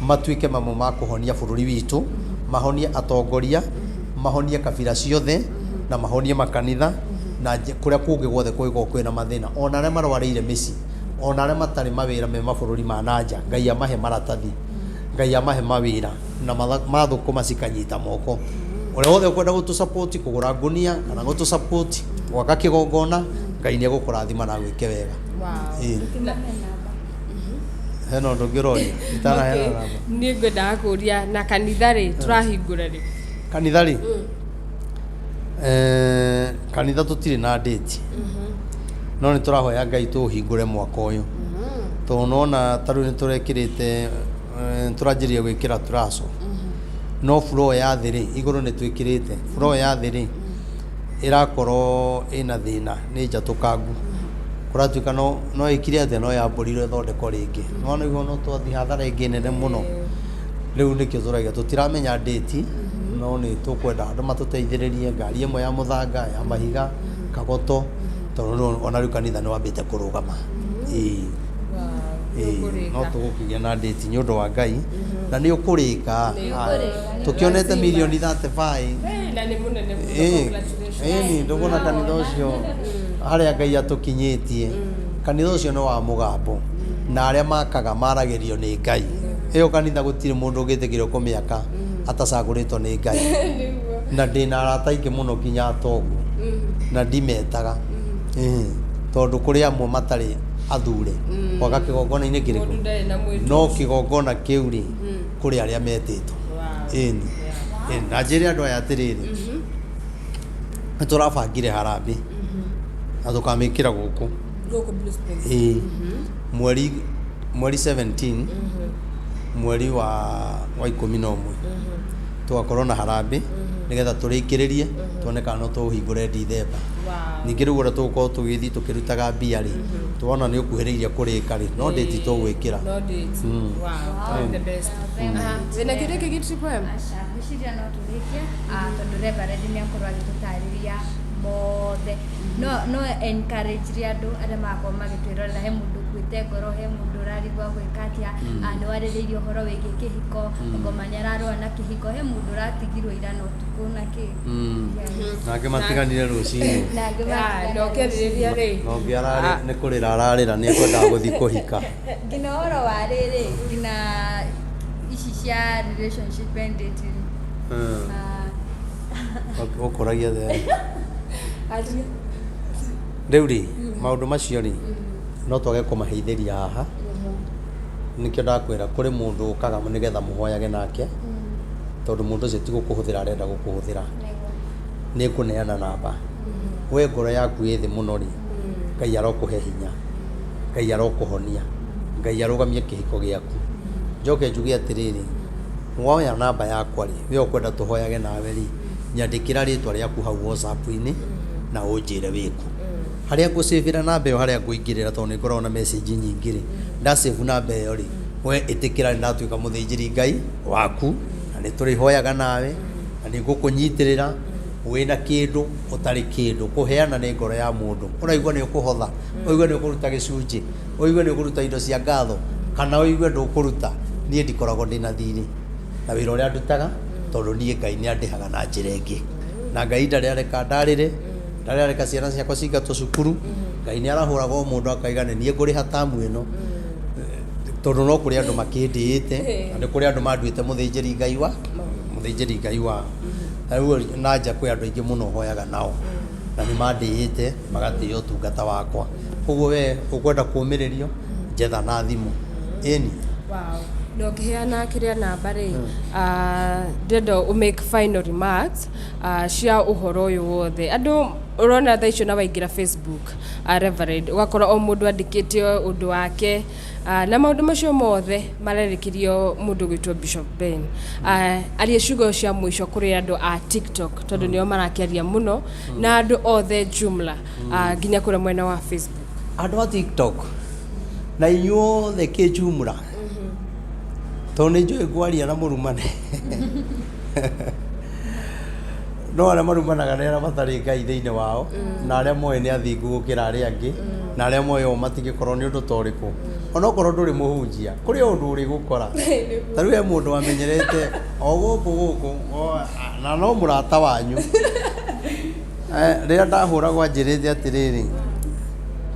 matuĩke mamwe ma kũhonia bũrũri witũ, mahonie atongoria, mahonie kabira ciothe, na mahonie makanitha, na kũrĩa kũngĩ guothe kũngĩkorwo kwĩna mathĩna. Ona arĩa marwarĩire mĩciĩ, ona arĩa matarĩ mawĩra me mabũrũri ma nanja, Ngai amahe maratathi, Ngai amahe mawĩra, na mathũkũma cikanyita moko. Ũrĩa wothe ũkwenda gũtũ support kũgũra ngunia kana gũtũ support gwaka kĩgongona, Ngai nĩ egũkũrathima na agwĩke wega. Ĩĩ. Hena ũndũ ũngĩ ũroria? Itanaheana namba. Niĩ ngwendaga kũria, na kanitha rĩ, tũrahingũra rĩ? Kanitha rĩ, kanitha tũtirĩ na date, no nĩ tũrahoya Ngai tũũhingũre mwaka ũyũ, tondũ nona ta rĩu nĩ tũrekĩrĩte, nĩ tũranjĩrĩria gwĩkĩra turaco, no floor ya thĩ rĩ, igũrũ nĩ twĩkĩrĩte, floor ya thĩ rĩ, ĩrakorwo ĩna thĩna, nĩ njatũkangu, kũratuĩka no ĩkire atĩa, no yambũrirwo ĩthondekwo rĩngĩ. Nĩwona ũguo no twathiĩ hathara ĩngĩ nene mũno. Rĩu nĩkĩo tũrauga tũtiramenya date, no nĩ tũkwenda andũ matũteithĩrĩrie, ngari ĩmwe ya mũthanga, ya mahiga, kagoto, tondũ ona rĩu kanitha nĩ wambĩte kũrũgama. Ĩĩ. Ĩĩ, no tũgũkĩgĩa na date nĩ ũndũ wa Ngai, na nĩ ũkũrĩka. Tũkĩonete mirioni 35. Na nĩ mũnene mũno. Ĩĩ. Congratulations. Ĩni ndũkuona kanitha ũcio harĩa Ngai atũkinyĩtie. Kanitha ũcio nĩ wa mũgambo, na arĩa makaga maragĩrio nĩ Ngai. Ĩyo kanitha gũtirĩ mũndũ ũngĩtĩkĩrio kũmĩaka atacagũrĩtwo nĩ Ngai. Na ndĩna arata aingĩ mũno nginya atongu, na ndimetaga. Ĩĩ, tondũ kũrĩ amwe matarĩ athure gwaka kĩgongona-inĩ kĩrĩkũ. Mũndũ ndarĩ na mwĩtũ. No kĩgongona kĩu rĩ, kũrĩ arĩa metĩtwo. Ĩni. Ĩni. Na njĩre andũ aya atĩrĩrĩ, nĩ tũrabangire harambĩ na tũkamĩkĩra gũkũ. Gũkũ Blue Springs. Ĩĩ. Mweri 17, mweri wa 11, tũgakorwo na harambĩ nĩgetha tũrĩkĩrĩrie, tuone kana no tũhingũre Dithemba. Ningĩ rĩu ũrĩa tũgũkorwo tũgĩthiĩ tũkĩrutaga mbia rĩ, tuona nĩ ũkuhĩrĩirie kũrĩka rĩ, no date tũgwĩkĩra. No date. Wow. All the best. Aha. Wĩna kĩũria kĩngĩ, Triple M? Aca, ngwĩciria no tũrĩkie, tondũ Reverend nĩ akorwo agĩtũtarĩria mothe. No encourage andũ arĩa marakorwo magĩtwĩrorera, he mũndũ ũkuĩte ngoro, he mũndũ ũrarigwo gwĩka atĩa, nĩ warĩrĩirie ũhoro wĩgiĩ kĩhiko, ngoma nĩ ararũa na kĩhiko, he mũndũ ũratigirwo ira na ũtukũ na kĩ. Nangĩ matiganire rũcinĩ. Na angĩ Ah, na matiganire. ũkĩarĩrĩria rĩ, Na ũngĩ ararĩ nĩ kũrĩra ararĩra nĩ ekwendaga gũthiĩ kũhika. Nginya ũhoro wa rĩrĩ, nginya ici cia relationship and dating. Ũkũragia thĩ. Aria. Rĩu rĩ, maũndũ macio rĩ, no twage kũmaheithĩria haha. Nĩkĩo ndakwĩra kũrĩ mũndũ ũkaga nĩgetha mũhoyage nake, tondũ mũndũ ũcio ti gũkũhũthĩra arenda gũkũhũthĩra. Nĩ ngũneana namba. We ngoro yaku ĩ thĩ mũno rĩ, Ngai arokũhe hinya, Ngai arokũhonia, Ngai arũgamie kĩhiko gĩaku. Njoke njuge atĩrĩrĩ, woya namba yakwa rĩ, we ũkwenda tũhoyage nawe rĩ, nyandĩkĩra rĩtwa rĩaku hau WhatsApp-inĩ na ũnjĩre wĩkũ. Harĩa ngũcĩbĩra namba ĩyo, harĩa ngũingĩrĩra, tondũ nĩ ngoragwo na message nyingĩ rĩ, ndacĩbu namba ĩyo rĩ, we ĩtĩkĩra nĩ ndatuĩka mũthĩnjĩri Ngai waku, na nĩ tũrĩhoyaga nawe, na nĩ ngũkũnyitĩrĩra wĩna kĩndũ ũtarĩ kĩndũ. Kũheana nĩ ngoro ya mũndũ. Ũraigua nĩ ũkũhotha, ũigue nĩ ũkũruta gĩcunjĩ, ũigue nĩ ũkũruta indo cia ngatho, kana ũigue ndũkũruta, niĩ ndikoragwo ndĩna thirĩ na wĩra ũrĩa ndutaga, tondũ niĩ Ngai nĩ andĩhaga na njĩra ĩngĩ. Na Ngai ndarĩ areka ndarĩre, ndarĩ areka ciana ciakwa cingatwo cukuru. Ngai nĩ arahũraga o mũndũ akaiga nĩ niĩ ngũrĩha tamu ĩno, tondũ no kũrĩ andũ makĩndĩĩte, na nĩ kũrĩ andũ manduĩte mũthĩnjĩri Ngai wa mũthĩnjĩri Ngai wao. Na rĩu na nja kwĩ andũ aingĩ mũno hoyaga nao, na nĩ mandĩĩte, magatĩĩa ũtungata wakwa. Koguo we ũkwenda kũũmĩrĩrio, njetha na thimũ. Ĩni. Wow. Na ũkĩheana kĩrĩa namba rĩ, ndĩrenda ũ make final remarks cia ũhoro ũyũ wothe. Andũ ũrona thaa icio na waingĩra Facebook, Reverend, ũgakora o mũndũ andĩkĩte ũndũ wake, na maũndũ macio mothe marerekerio mũndũ gwĩtwo Bishop Ben. Aria ciugo cia mũico kũrĩ andũ a TikTok, tondũ nĩo marakĩaria mũno, na andũ othe jumla, nginya kũrĩa mwena wa Facebook. Andũ a TikTok na inyuothe kĩjumla, tondũ nĩ njũĩ ngwaria na mũrumane, no arĩa marumanaga nĩ arĩa matarĩ Ngai thĩinĩ wao, na arĩa moĩ nĩ athingu gũkĩra arĩa angĩ, na arĩa moĩ o matingĩkorwo nĩ ũndũ ta ũrĩkũ. Onokorwo ndũrĩ mũhunjia, kũrĩ o ũndũ ũrĩ gũkora. Ta rĩu he mũndũ wamenyerete o gũkũ gũkũ, na no mũrata wanyu. Rĩrĩa ndahũragwo anjĩrĩte atĩrĩrĩ,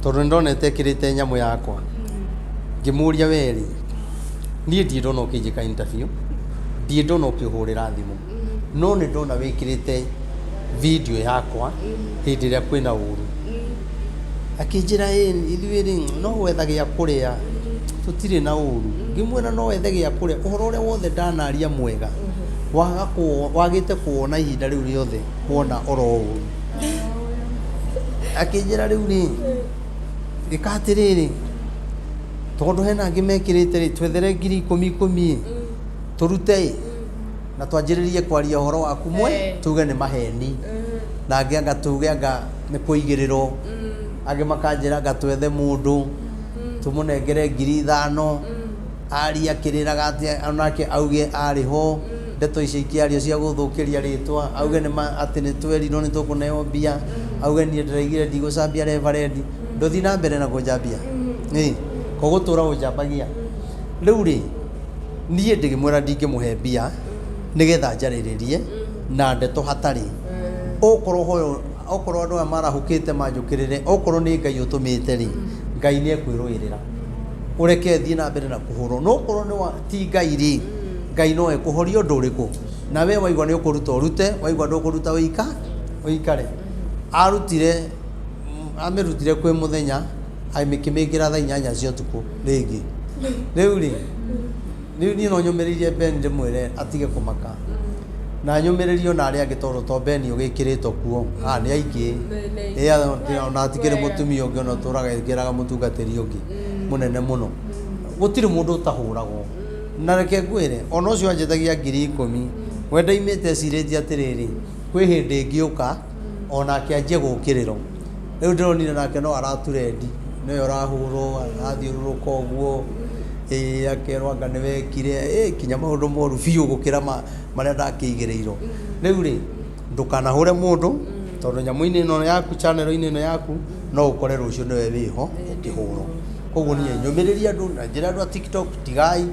tondũ nĩ ndonete ekĩrĩte nyamũ yakwa, ngĩmũria werĩ, niĩ ndirĩ ndona ũkĩnjĩka interview, ndirĩ ndona ũkĩhũrĩra thimũ, no nĩ ndona wĩkĩrĩte video yakwa hĩndĩ ĩrĩa kwĩna ũru. Akĩnjĩra ĩ ithuĩ rĩ no gwetha gĩa kũrĩa, tũtirĩ na ũru. Ngĩmwĩra no wethe gĩa kũrĩa, ũhoro ũrĩa wothe ndanaria mwega, waga wagĩte kuwona ihinda rĩu rĩothe, wona oro ũru. Akĩnjĩra rĩu rĩ, ĩka atĩrĩrĩ, tondũ hena angĩ mekĩrĩte rĩ, twethere 10,000 10,000 tũrute ĩ, na twanjĩrĩrie kwaria ũhoro waku mwe, tuge nĩ maheni, na angĩ anga tuge anga nĩ kũigĩrĩrwo, angĩ makanjĩra anga twethe mũndũ tũmũnengere 5,000 aria akĩrĩraga atĩ onake auge arĩ ho, ndeto icio ikĩario cia gũthũkĩria rĩtwa, auge nĩ atĩ nĩ twerirwo nĩ tũkũneo mbia, auge niĩ ndĩraigire ndigũcambia reverend, ndũthiĩ na mbere na kũnjambia, ĩ kũgũtũra ũnjambagia. Rĩu rĩ, niĩ ndĩgĩmwĩra ndingĩmũhe mbia nĩgetha njarĩrĩrie na ndeto hatarĩ, okorwo hoyo, okorwo andũ aya marahũkĩte manjũkĩrĩre, okorwo nĩ Ngai ũtũmĩte rĩ, Ngai nĩ ekwĩrũĩrĩra, ũreke thiĩ na mbere na kũhũrwo. No okorwo nĩ wa ti Ngai rĩ, Ngai no ekũhoria ũndũ ũrĩkũ, na we waigua nĩ ũkũruta ũrute, waigua ndũkũruta ũika ũikare. Arutire, amĩrutire kwĩ mũthenya, amĩkĩmĩkĩra thaa 8 cia ũtukũ rĩngĩ. Rĩu rĩ, rĩu niĩ no nyũmĩrĩirie Ben ndĩmwĩre atige kũmaka, na nyũmĩrĩrie ona arĩa angĩ, tondũ to Ben ũgĩkĩrĩtwo kuo, nĩ aingĩ. Ona hatikĩrĩ mũtumia ũngĩ ona ũtũraga ĩkĩraga mũtungatĩri ũngĩ mũnene mũno. Gũtirĩ mũndũ ũtahũragwo. Na reke ngwĩre, ona ũcio anjĩtagia 10,000, we ndaimĩte ecirĩtie atĩrĩrĩ, kwĩ hĩndĩ ĩngĩũka onake anjie gũkĩrĩrwo. Rĩu ndĩronire nake no araturendi, nĩwe ũrahũrwo, arathiũrũrũka ũguo, ĩ akerwo anga nĩ wekire, ĩ kinya maũndũ moru biũ gũkĩra marĩa ndakĩigĩrĩirwo. Rĩu rĩ, ndũkanahũre mũndũ, tondũ nyamũ-inĩ ĩno yaku, channel-inĩ ĩno yaku, no ũkore rũciũ nĩwe wĩho ũkĩhũrwo. Koguo niĩ nyũmĩrĩrie andũ na njĩre andũ a TikTok, tigai,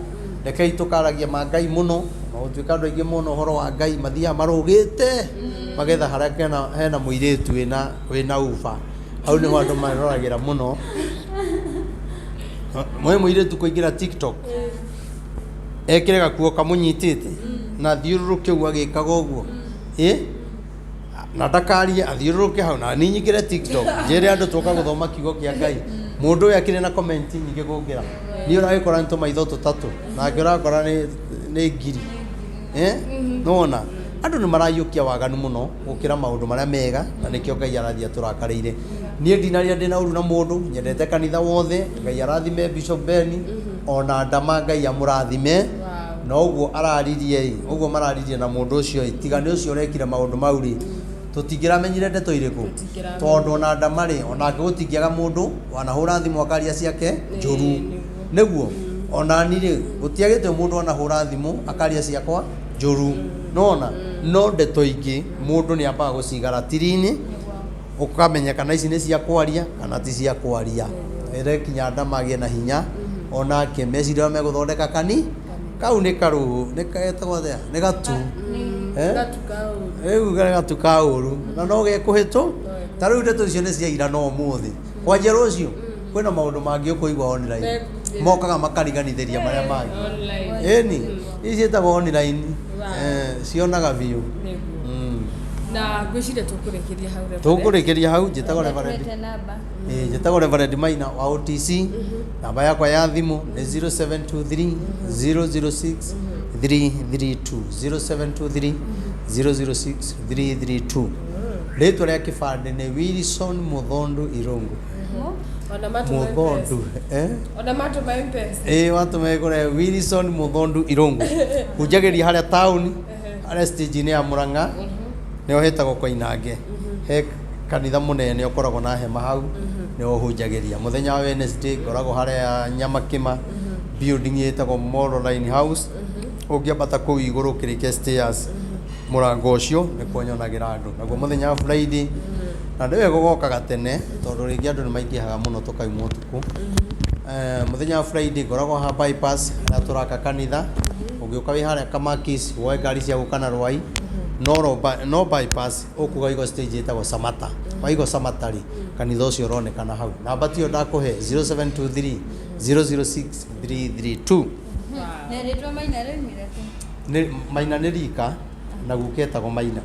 rekei tũkaragia ma Ngai mũno, na gũtuĩka andũ aingĩ mona ũhoro wa Ngai mathiaga marũgĩte, magetha harĩa hena mũirĩtu wĩna uba, hau nĩho andũ maroragĩra mũno. Mwĩ mũirĩtu kũingĩra TikTok, ekĩre gakuo kamũnyitĩte, na athiũrũrũke ũguo agĩkaga ũguo, ĩ na ndakarie, athiũrũrũke hau, na niĩ nyingĩre TikTok njĩre andũ tũka gũthoma kiugo kĩa Ngai. Mũndũ ũyũ akĩrĩ na comment nyingĩ gũkĩra niĩ, ũragĩkora nĩ tũmaitho tũtatũ, nake ũrakora nĩ ngiri. Nĩwona andũ nĩ maraiyũkia waganu mũno gũkĩra maũndũ marĩa mega, na nĩkĩo Ngai arathiĩ atũrakarĩire. Niĩ ndinaria ndĩna ũru na mũndũ, nyendete kanitha wothe. Ngai arathime Bishop Ben, ona Ndama Ngai amũrathime. Na ũguo araririe ĩ, ũguo mararirie na mũndũ ũcio ĩ, tiga nĩ ũcio ũrekire maũndũ mau rĩ, tũtingĩramenyire ndeto irĩkũ, tondũ ona Ndama rĩ, onake gũtingĩaga mũndũ wanahũra thimũ akaria ciake njũru, nĩguo onani rĩ, gũtiagĩte mũndũ wanahũra thimũ akaria ciakwa njũru, nona no ndeto ingĩ mũndũ nĩ ambaga gũciga ratiri-inĩ, ũkamenya kana ici nĩ cia kwaria kana ti cia kwaria. Ĩre kinya Ndama agĩe na hinya onake meciria ũrĩa megũthondeka kani kau nĩ karũ nĩ getagwo atĩa, nĩ gatu. Rĩu gatu ka ũru na no gekũhĩtũ. Ta rĩu ndeto icio nĩ cia ira, no ũmũthĩ kwanjia rũciũ kwĩna maũndũ mangĩ ũkũigua online mokaga makariganithĩria marĩa mangĩ. Ĩni ici ciĩtagwo online, cionaga biũ. Na ngwĩciria tũkũrĩkĩria hau, Reverend. Tũkũrĩkĩria hau. Njĩtagwo Reverend Twete namba. Ĩĩ, njĩtagwo Reverend Maina wa OTC. Namba yakwa ya thimũ nĩ 0723 006 332, 0723 006 332. Rĩtwa rĩa kĩbandĩ nĩ Wilson Muthondu Irungu. Ona matũma M-Pesa. Muthondu, eh? Ona matũma M-Pesa. Ĩĩ, watũma kũrĩa Wilson Muthondu Irungu. Hunjagĩria harĩa taũni, harĩa stage-inĩ ya Murang'a, nĩho hetagwo Koinange, he kanitha mũnene ũkoragwo na hema hau, nĩho hunjagĩria. Mũthenya wa Wednesday ngoragwo harĩa Nyamakĩma, building ĩtagwo Molo Line House. Ũngĩambata kũu igũrũ ũkĩrĩkia stairs, mũrango ũcio nĩkuo nyonagĩra andũ. Naguo mũthenya wa Friday na nĩ wega ũgokaga tene, tondũ rĩngĩ andũ nĩ maingĩhaga mũno tũkauma ũtukũ. Mũthenya wa Friday ngoragwo haha bypass harĩa tũraka kanitha. Ũngĩũka wĩ harĩa Kamakis, woe ngari cia gũka na Rwai, no bypass ũkuga igo stage ĩtagwo Samata. Waigo Samata rĩ, kanitha ũcio ũronekana hau. Namba tiyo ndakũhe, 0723 006 332. Na rĩtwa Maina rĩumire kũ? Nĩ Maina nĩ rika na guketagwo Maina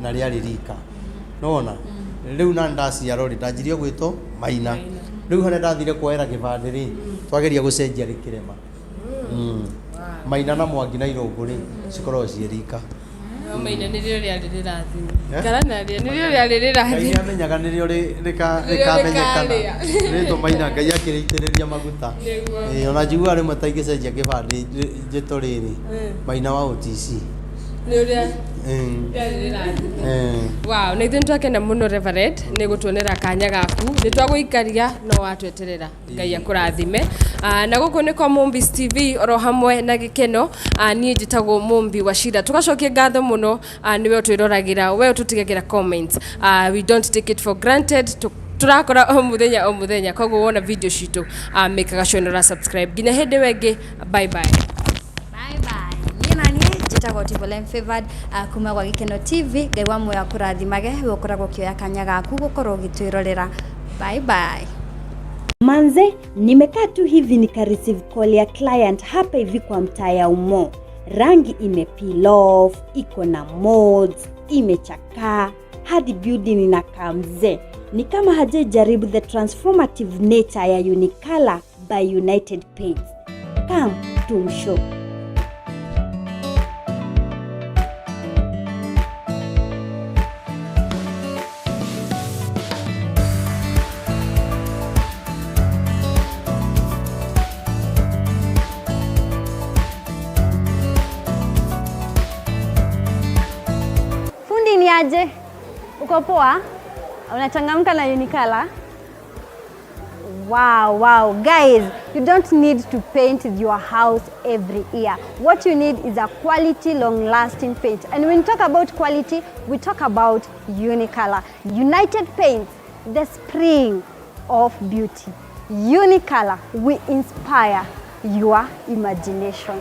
na rĩarĩ rika nona rĩu na ndaciarwo rĩ, ndanjirie gwĩtwo Maina. Rĩu harĩa ndathire kuoera kĩbandĩ rĩ, twageria gũcenjia rĩkĩrema. Maina na Mwangi na Irũngũ rĩ, cikoragwo ciĩ rika. No Maina nĩrĩo rĩarĩ rĩrathime. Eh? Ngaranaria nĩrĩo rĩarĩ Ngai rĩrathime. nĩamenyaga nĩrĩo Nĩrĩo rĩkamenyekana. rĩkarĩa. Rĩtwa Maina Ngai akĩrĩitĩrĩria maguta. Nĩguo. Ĩĩ, ona njiguaga rĩmwe ta ingĩcenjia kĩbandĩ njĩtwo rĩrĩ Maina wa OTC. Nĩ ũrĩa rĩarĩ rĩrathime. Wow, na ithuĩ nĩtwakena mũno, Reverend, nĩ gũtuonera kanya gaku. Nĩ twagũikaria no watweterera. Ngai akũrathime. Na gũkũ nĩ kwa Mombis TV oro hamwe na Gĩkeno. Niĩ njĩtagwo Mombi wa Shira. Tũgacokia ngatho mũno, nĩwe ũtwĩroragĩra, we ũtũtigagĩra comments. We don't take it for granted. Tũrakora o mũthenya o mũthenya, koguo wona video citũ, mĩkaga sure nĩ ũra subscribe. Nginya hĩndĩ ĩyo ĩngĩ, bye bye. Bye bye. Niĩ na niĩ njĩtagwo Tibolem Favored, kuma gwa Gĩkeno TV. Ngai wa muoyo akũrathimage we ũkoragwo ũkĩoya kanya gaku gũkorwo ũgĩtwĩrorera. Bye bye. Manze, nimekaa tu hivi nika receive call ya client hapa hivi kwa mtaa ya Umo. Rangi ime peel off, iko na molds, imechakaa, hadi building inakaa mzee. Ni kama hajaijaribu the transformative nature ya Unicolor by United Paints. Come tumshow. Fundi, ni aje? Uko poa? Unachangamka na Unicolor? Wow. Guys, you don't need to paint your house every year. What you need is a quality, long-lasting paint. And when we talk about quality, we talk about Unicolor. United Paints, the spring of beauty. Unicolor, we inspire your imagination.